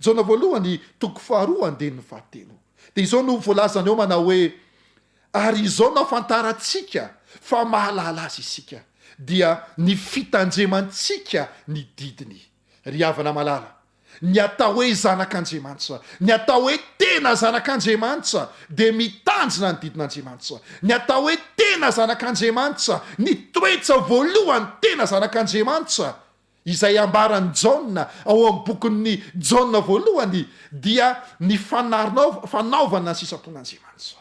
Jaona voalohany, toko faharoa, andininy fahatelo. Dia izao no voalazany ao manao hoe, Ary izao no ahafantarantsika fa mahalala Azy isika, dia ny fitandremantsika ny didiny. Ry havana malala, Ny atao hoe zanak'Andriamanitra, ny atao hoe tena zanak'Andriamanitra dia mitandrina ny didin'Andriamanitra. Ny atao hoe tena zanak'Andriamanitra, ny toetra voalohany tena zanak'Andriamanitra, izay ambaran'i Jaona ao amin'ny bokin'ny Jaona voalohany dia ny fanarinaova, fanaovana ny sitrapon'Andriamanitra.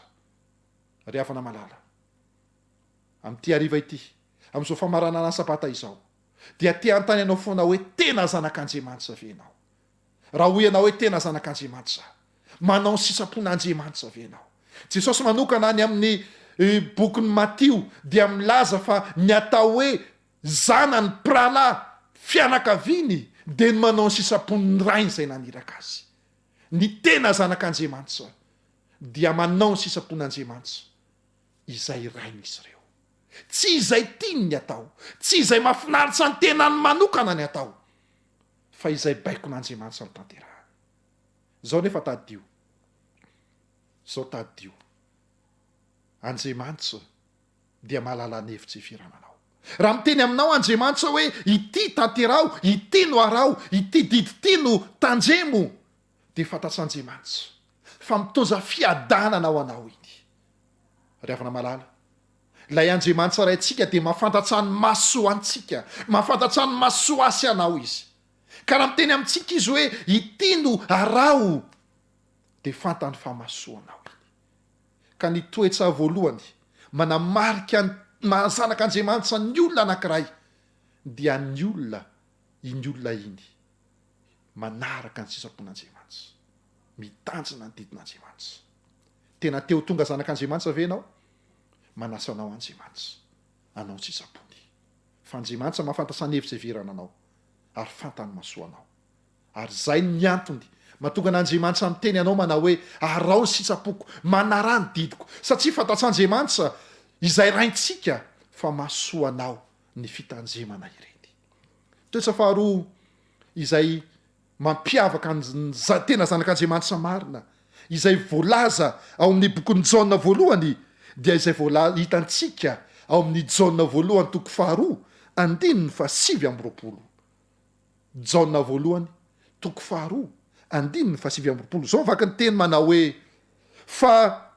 Ry havana malala, amin'ity hariva ity, amin'izao famaranana ny Sabata izao, dia te hanontany anao foana hoe tena zanak'Andriamanitra ve ianao? Raha hoy ianao hoe tena zanak'Andriamanitra aho, manao ny sitrapon'Andriamanitra ve ianao? Jesosy manokana any amin'ny bokin'i Matio dia milaza fa ny atao hoe zanany mpirahalahy fianakaviany dia ny manao ny sitrapon'ny Rainy izay naniraka azy. Ny tena zanak'Andriamanitra dia manao ny sitrapon'Andriamanitra izay Rain'izy ireo. Tsy izay tiany ny atao, tsy izay mahafinaritra ny tenany manokana ny atao, fa izay baikon'Andriamanitra no tanterahany. Izao nefa tadidio, izao tadidio, Andriamanitra dia mahalala ny hevitra ifirananao. Raha miteny aminao Andriamanitra hoe ity tanteraho, ity no araho, ity didy ity no tandremo, dia fantatr'Andriamanitra fa mitondra fiadanana ho anao iny. Ry havana malala, ilay Andriamanitra Raintsika dia mahafantatra ny mahasoa antsika, mahafantatra ny mahasoa ahy sy anao Izy. Ka raha miteny amintsika Izy hoe ity no araho, dia fantany fa mahasoa anao iny. Ka ny toetra voalohany manamarika ny maha zanak'Andriamanitra ny olona anankiray dia ny olona iny olona iny manaraka ny sitrapon'Andriamanitra, mitandrina ny didin'Andriamanitra. Tena te ho tonga zanak'Andriamanitra ve ianao? Manasa anao Andriamanitra hanao ny sitrapony. Fa Andriamanitra mahafantatra ny hevitra iheverana anao, ary fantany mahasoa anao. Ary izay ny antony mahatonga an'Andriamanitra miteny anao manao hoe, Araho ny sitrapoko, manaraha ny didiko. Satria fantatr'Andriamanitra, izay Raintsika, fa mahasoa anao ny fitandremana ireny. Toetra faharoa izay mampiavaka ny tena zanak'Andriamanitra marina, izay voalaza ao amin'ny bokin'i Jaona voalohany, dia izay voala hitantsika ao amin'ny Jaona voalohany toko faharoa andininy fahasivy amby 20. Jaona voalohany, toko faharoa, andininy fahasivy amby 20. Izao ny vaky ny teny manao hoe, Fa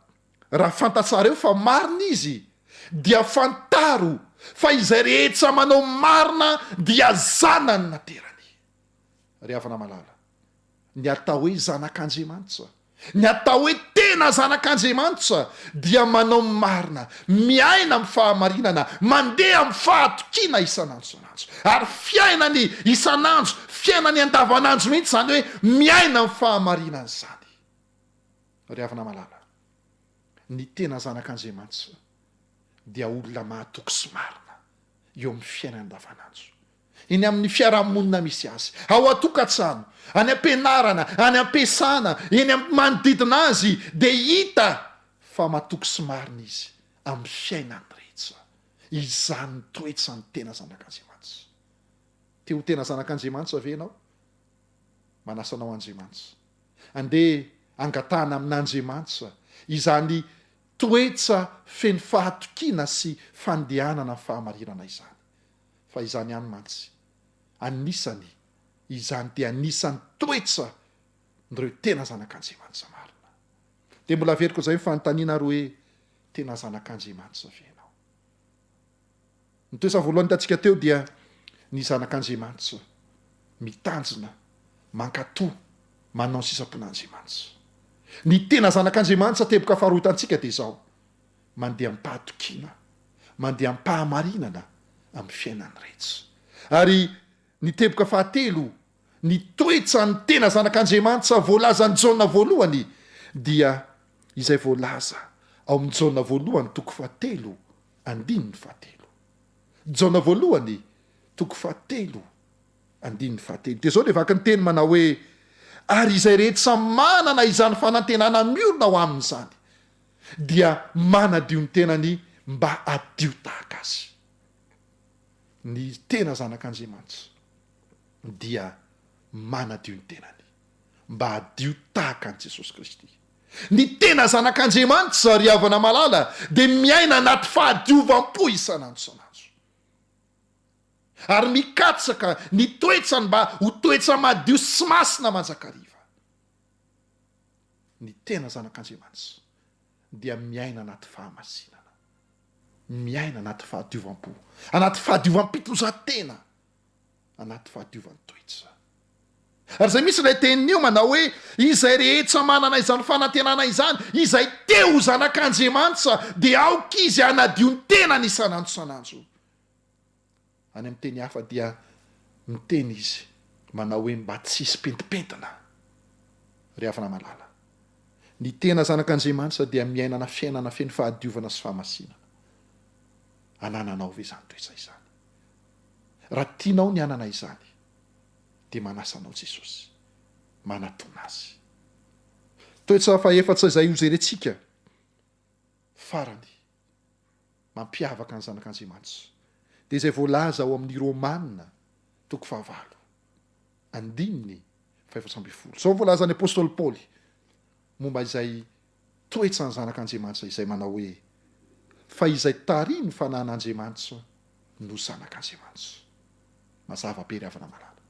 raha fantatsareo fa marina izy, dia fantaro fa izay rehetra manao marina dia zanany naterany. Ry havana malala, ny atao hoe zanak'Andriamanitra, ny atao hoe tena zanak'Andriamanitra dia manao ny marina, miaina amin'ny fahamarinana, mandeha amin'ny fahatokiana isan'andro isan'andro. Ary fiainany isan'andro, fiainany andavanandro mihitsy izany hoe miaina amin'ny fahamarinana izany. Ry havana malala, ny tena zanak'Andriamanitra dia olona mahatoky sy marina eo amin'ny fiainany andavanandro. Eny amin'ny fiarahamonina misy azy, ao an-tokantrano, any am-pianarana, any am-piasana, eny amin'ny manodidina azy dia hita fa matoky sy marina izy amin'ny fiainany rehetra. Izany ny toetran'ny tena zanak'Andriamanitra. Te ho tena zanak'Andriamanitra ve ianao? Manasa anao Andriamanitra. Andeha angatahana amin'Andriamanitra izany toetra feno fahatokiana sy fandehanana amin'ny fahamarinana izany. Fa izany ihany mantsy, anisany, izany dia anisan'ny toetra n'ireo tena zanak'Andriamanitra marina. Dia mbola averiko izay ny fanontaniana ary hoe, tena zanak'Andriamanitra ve ianao? Ny toetra voalohany hitantsika teo dia ny zanak'Andriamanitra mitanjona, mankatò, manao ny sisapon'Andriamanitra. Ny tena zanak'Andriamanitra teboka faharoa hitantsika dia izao, mandeha am-pahatokiana, mandeha am-pahamarinana amin'ny fiainany rehetra. Ary ny teboka fahatelo, ny toetran'ny tena Zanak'Andriamanitra voalazan'i Jaona voalohany dia izay voalaza ao amin'ny Jaona voalohany toko fahatelo andininy fahatelo. Jaona voalohany toko fahatelo Andininy fahatelo. Dia izao ilay vaky ny teny manao hoe, Ary izay rehetra manana izany fanantenana miorina ao aminy izany, dia manadio ny tenany mba hadio tahaka azy. Ny tena zanak'Andriamanitra dia manadio ny tenany mba hadio tahaka an'i Jesosy Kristy. Ny tena zanak'Andriamanitra, ry havana malala, dia miaina anaty fahadiovam-po isan'andro isan'andro. Ary mikatsaka ny toetrany mba ho toetra madio sy masina mandrakariva. Ny tena zanak'Andriamanitra dia miaina anaty fahamasinana, miaina anaty fahadiovam-po, anaty fahadiovam-pitondran-tena, anaty fahadiovan-toetra. Ary izay mihitsy ilay teniny io manao hoe, Izay rehetra manana izany fanantenana izany, izay te ho zanak'Andriamanitra, dia aoka izy hanadio ny tenany isan'andro isan'andro. Any amin'ny teny hafa dia miteny izy manao hoe mba tsy hisy pentimpentina. Ry havana malala, ny tena zanak'Andriamanitra dia miainana fiainana feno fahadiovana sy fahamasinana. Anananao ve izany toetra izany? Raha tianao ny hanana izany, dia manasa anao Jesosy. Manatona Azy. Toetra fahefatsa izay hojerentsika farany. mampiavaka ny Zanak'Andriamanitra dia izay voalaza ao amin'ny Romana toko fahavalo andininy faha-14. Izao no voalazan'ny apostoly Paoly momba izay toetran'ny Zanak'Andriamanitra izay manao hoe, Fa izay tarihin'ny Fanahin'Andriamanitra no zanak'Andriamanitra. Mazava be ry havana malala.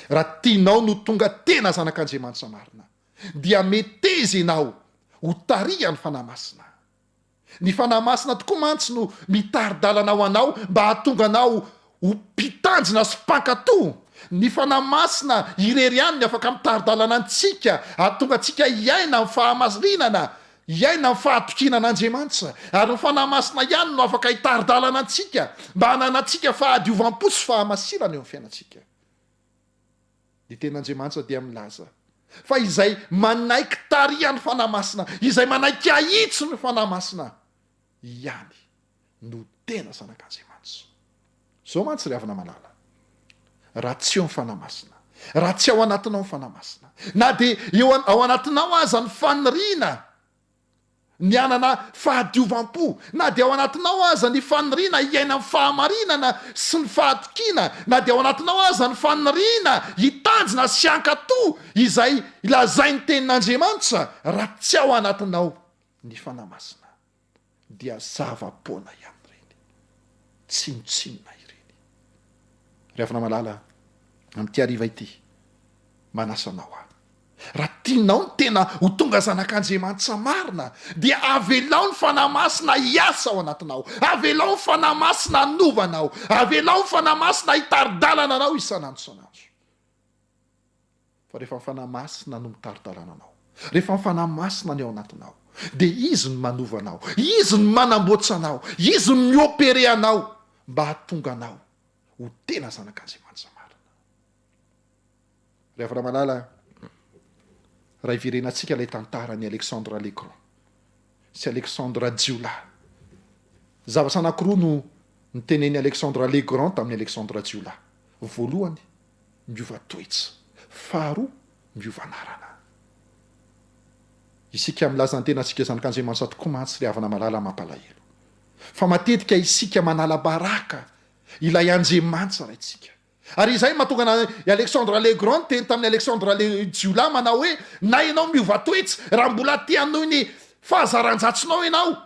Raha tianao no tonga tena zanak'Andriamanitra marina, dia meteza ianao ho tarihan'ny Fanahy Masina. Ny Fanahy Masina tokoa mantsy no mitari-dalana ho anao mba hahatonga anao ho mpitandrina sy mpankatò. Ny Fanahy Masina irery ihany no afaka mitari-dalana antsika hahatonga antsika hiaina amin'ny fahamarinana, hiaina amin'ny fahatokiana an'Andriamanitra. Ary ny Fanahy Masina ihany no afaka hitari-dalana antsika mba hananantsika fahadiovam-po sy fahamasinana eo amin'ny fiainantsika. Ny Tenin'Andriamanitra dia milaza fa izay manaiky tarihan'ny Fanahy Masina, izay manaiky ahitsy ny Fanahy Masina ihany no tena zanak'Andriamanitra. Izao mantsy ry havana malala, raha tsy eo ny Fanahy Masina, raha tsy ao anatinao ny Fanahy Masina, na dia eo ao anatinao aza ny faniriana ny hanana fahadiovam-po, na dia ao anatinao aza ny faniriana hiaina amin'ny fahamarinana sy ny fahatokiana, na dia ao anatinao aza ny faniriana hitanjona sy hankatò izay lazain'ny Tenin'Andriamanitra, raha tsy ao anatinao ny Fanahy Masina, dia zava-poana ihany ireny, tsinontsinona ireny. Ry havana malala, amin'ity hariva ity. Manasa anao aho. Raha tianao ny tena ho tonga zanak'Andriamanitra marina, dia avelao ny Fanahy Masina hiasa ao anatinao. Avelao ny Fanahy Masina hanova anao. Avelao ny Fanahy Masina hitari-dalana anao isan'andro isan'andro. Fa rehefa ny Fanahy Masina no mitari-dalana anao, rehefa ny Fanahy Masina ny ao anatinao, dia Izy no manova anao, Izy no manamboatra anao, Izy no mi-opérer anao mba hahatonga anao ho tena zanak'Andriamanitra marina. Ry havana malala, raha iverenantsika ilay tantaran'i Alexandre le Grand sy Alexandre Jiolahy. Zavatra anankiroa no nitenen'i Alexandre le Grand tamin'i Alexandre Jiolahy. Voalohany, miova toetra. Faharoa, miova anarana. Isika milaza ny tenantsika zanak'Andriamanitra tokoa mantsy ry havana malala mampalahelo. Fa matetika isika manala baraka ilay Andriamanitra Raintsika. Ary izay no mahatonga an' i Alexandre le Grand niteny tamin'i Alexandre le Jiolahy manao hoe, Na ianao miova toetra, raha mbola te hanohy ny fahazaran-dratsinao ianao,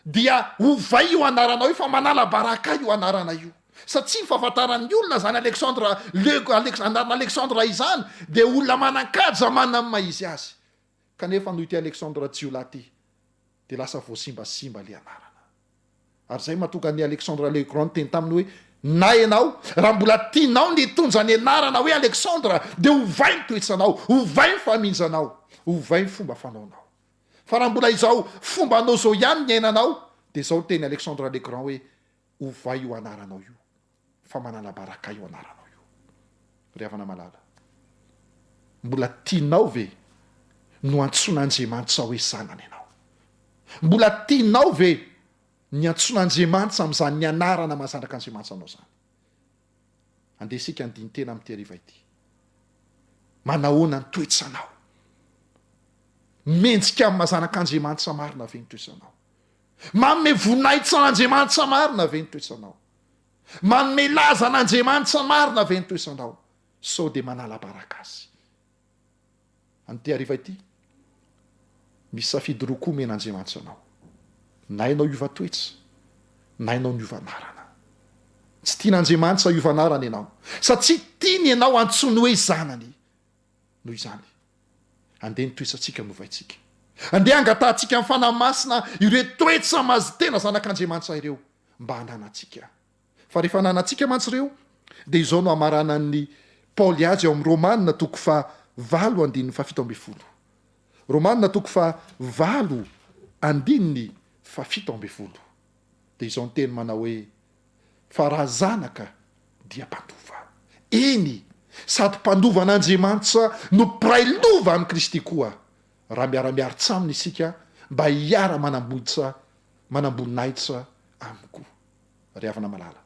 dia ovay io anaranao io fa manala baraka ahy io anarana io. Satria ny fahafantaran'ny olona izany Alexandre le Alex anarana Alexandre izany dia olona manan-kaja manana ny maha izy azy. Kanefa noho ity Alexandre jiolahy ity dia lasa voasimbasimba ilay anarana. Ary izay mahatonga an'i Alexandre le Grand niteny taminy hoe, Na ianao, raha mbola tianao ny hitondra ny anarana hoe Alexandre, dia ovay ny toetranao, ovay ny faminjanao, ovay ny fomba fanaonao. Fa raha mbola izao fombanao izao ihany ny iainanao, dia izao ny tenin'i Alexandre le Grand hoe, Ovay io anaranao io, fa manala baraka io anaranao io. Ry havana malala, mbola tianao ve no antsoin'Andriamanitra hoe zanany ianao? Mbola tianao ve ny antsoin'Andriamanitra amin'izany anarana maha zanak'Andriamanitra anao izany? Andeha isika handini-tena amin'ity hariva ity. Manahoana ny toetranao? Mendrika amin'ny maha zanak'Andriamanitra marina ve ny toetranao? Manome voninahitra an'Andriamanitra marina ve ny toetranao? Manome laza an'Andriamanitra marina ve ny toetranao? Sao dia manala baraka azy? Amin'ity hariva ity, misy safidy roa koa omen'Andriamanitra anao. Na ianao hiova toetra, na ianao niova anarana. Tsy tian'Andriamanitra hiova anarana ianao, satria tiany ianao antsoiny hoe zanany. Noho izany, andeha ny toetrantsika no ovaintsika. Andeha hangatahantsika amin'ny Fanahy Masina ireo toetra maha tena zanak'Andriamanitra ireo mba hananantsika. Fa rehefa ananantsika mantsy ireo, dia izao no hamaranan'i Paoly azy ao amin'ny Romana toko faha valo andininy faha 17. Romana toko faha valo andininy faha 17. Dia izao ny teny manao hoe, Fa raha zanaka dia mpandova. Eny, sady mpandova an'Andriamanitra no mpiray lova amin'i Kristy koa, raha miara-miaritra aminy isika mba hiara-manambohitra manamboninahitra aminy koa. Ry havana malala,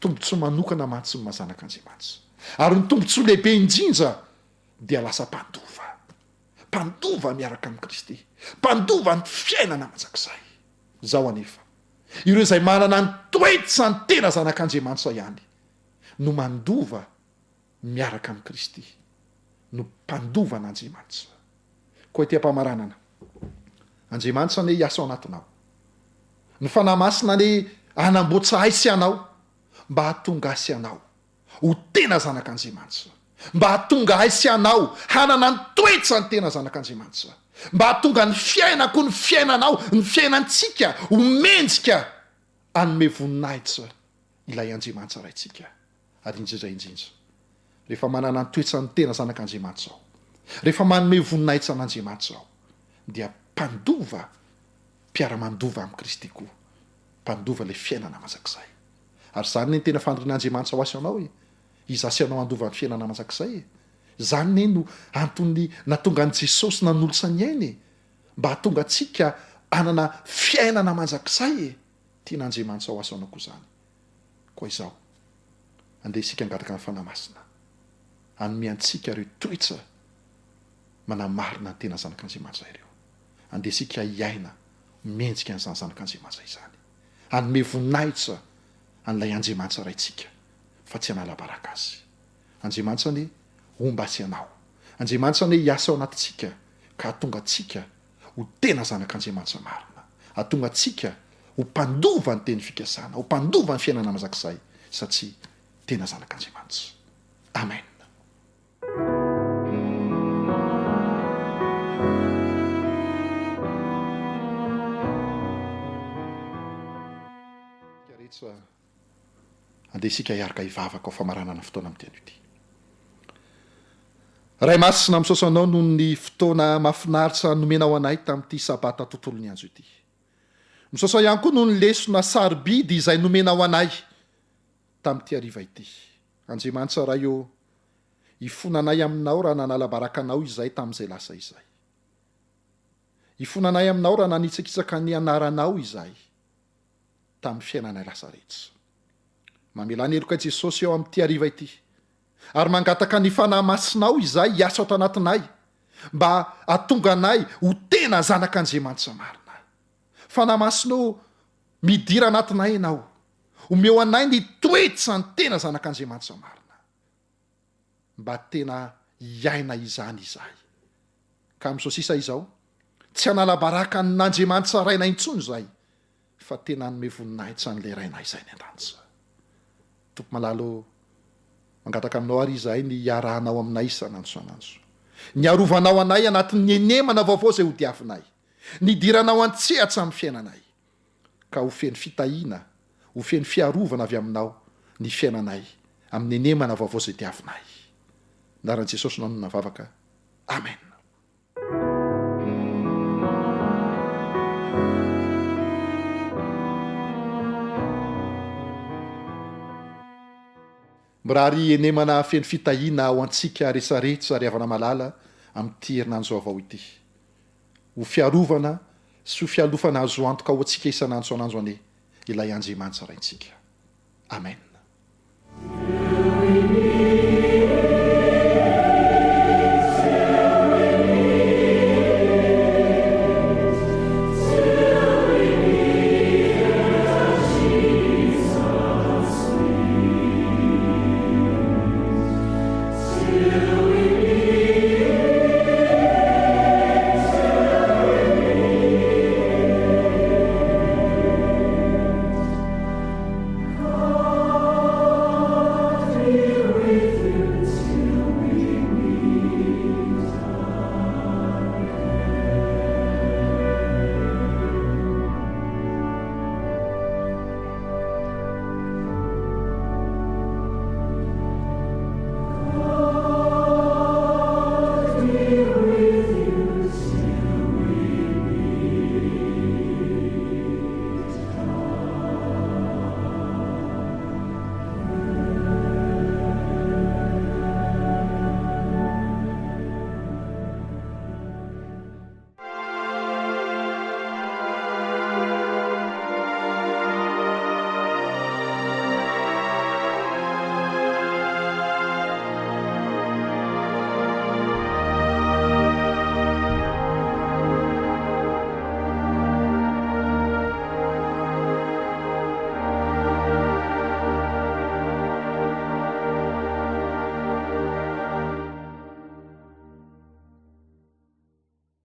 tombontsoa manokana mantsy ny maha zanak'Andriamanitra. Ary ny tombontsoa lehibe indrindra dia lasa mpandova. Mpandova miaraka amin'i Kristy. Mpandova ny fiainana mandrakizay. Izao anefa, ireo izay manana ny toetran'ny tena zanak'Andriamanitra ihany no mandova miaraka amin'i Kristy, no mpandova an'Andriamanitra. Koa ety am-pamaranana, Andriamanitra anie hiasa ao anatinao. Ny Fanahy Masina anie hanamboatra ahy sy anao mba hahatonga ahy sy anao ho tena zanak'Andriamanitra. Mba hahatonga ahy sy anao hanana ny toetran'ny tena zanak'Andriamanitra. Mba hahatonga ny fiainako, ny fiainanao, ny fiainantsika ho mendrika hanome voninahitra ilay Andriamanitra Raintsika. Ary indrindra indrindra, rehefa manana ny toetran'ny tena zanak'Andriamanitra aho, rehefa manome voninahitra an'Andriamanitra aho, dia mpandova, mpiara-mandova amin'i Kristy koa, mpandova ilay fiainana mandrakizay. Ary izany anie no tena fanirian'Andriamanitra ho ahy sy anao e! Izaho sy ianao handova ny fiainana mandrakizay e! Izany anie no antony nahatonga an'i Jesosy nanolotra ny ainy e! Mba hahatonga antsika hanana fiainana mandrakizay e! Tian'Andriamanitra ho ahy sy anao koa izany. Koa izao, andeha isika hangataka ny Fanahy Masina hanome antsika ireo toetra manamarina ny tena zanak'Andriamanitra ireo. Andeha isika hiaina mendrika an'izany zanak'Andriamanitra izany. Hanome voninahitra an'ilay Andriamanitra Raintsika fa tsy hanala baraka Azy. Andriamanitra anie homba ahy sy anao. Andriamanitra anie hiasa ao anatintsika ka hahatonga antsika ho tena zanak'Andriamanitra marina, hahatonga antsika ho mpandova ny teny fikasana, ho mpandova ny fiainana mandrakizay, satria tena zanak'Andriamanitra. Amen. Andriamanitra. Andeha isika hiaraka hivavaka ho famaranana fotoana amin'ity anio ity. Ray Masina, misaotra Anao noho ny fotoana mahafinaritra nomenao anay tamin'ity Sabata tontolon'ny andro ity. Misaotra ihany koa noho ny lesona sarobidy izay nomenao anay tamin'ity hariva ity. Andriamanitra Ray ô, ifonanay Aminao raha nanala baraka Anao izay tamin'izay lasa izay. Ifonanay Aminao raha nanitsakitsaka ny Anaranao izahay tamin'ny fiainanay lasa rehetra. Mamelà ny helokay Jesosy eo amin'ity hariva ity, ary mangataka ny Fanahy Masinao izahay hiasa ato anatinay mba hahatonga anay ho tena zanak'Andriamanitra marina. Fanahy Masina ô, midira anatinay Ianao. Omeo anay ny toetran'ny tena zanak'Andriamanitra marina. Mba tena hiaina izany izahay. Ka amin'izao sisa izao, tsy hanala baraka an'Andriamanitra Rainay intsony izahay, fa tena hanome voninahitra an'ilay Rainay izay any an-danitra. Tompo malala ô, mangataka aminao àry izahay ny hiarahanao aminay isan'andro isan'andro. Ny hiarovanao anay anatin'ny henemana vaovao izay hodiavinay. Ny hidiranao an-tsehatra amin'ny fiainanay. Ka ho feno fitahiana, ho feno fiarovana avy aminao ny fiainanay amin'ny henemana vaovao izay diavinay. Anaran'i Jesosy no anonona vavaka. Amen. Mirary henemana feno fitahiana ho antsika resaretra ry havana malala amin'ity herinandro vaovao ity. Ho fiarovana sy ho fialofana azo antoka ho antsika isan'andro isan'andro anie ilay Andriamanitra Raintsika. Amen.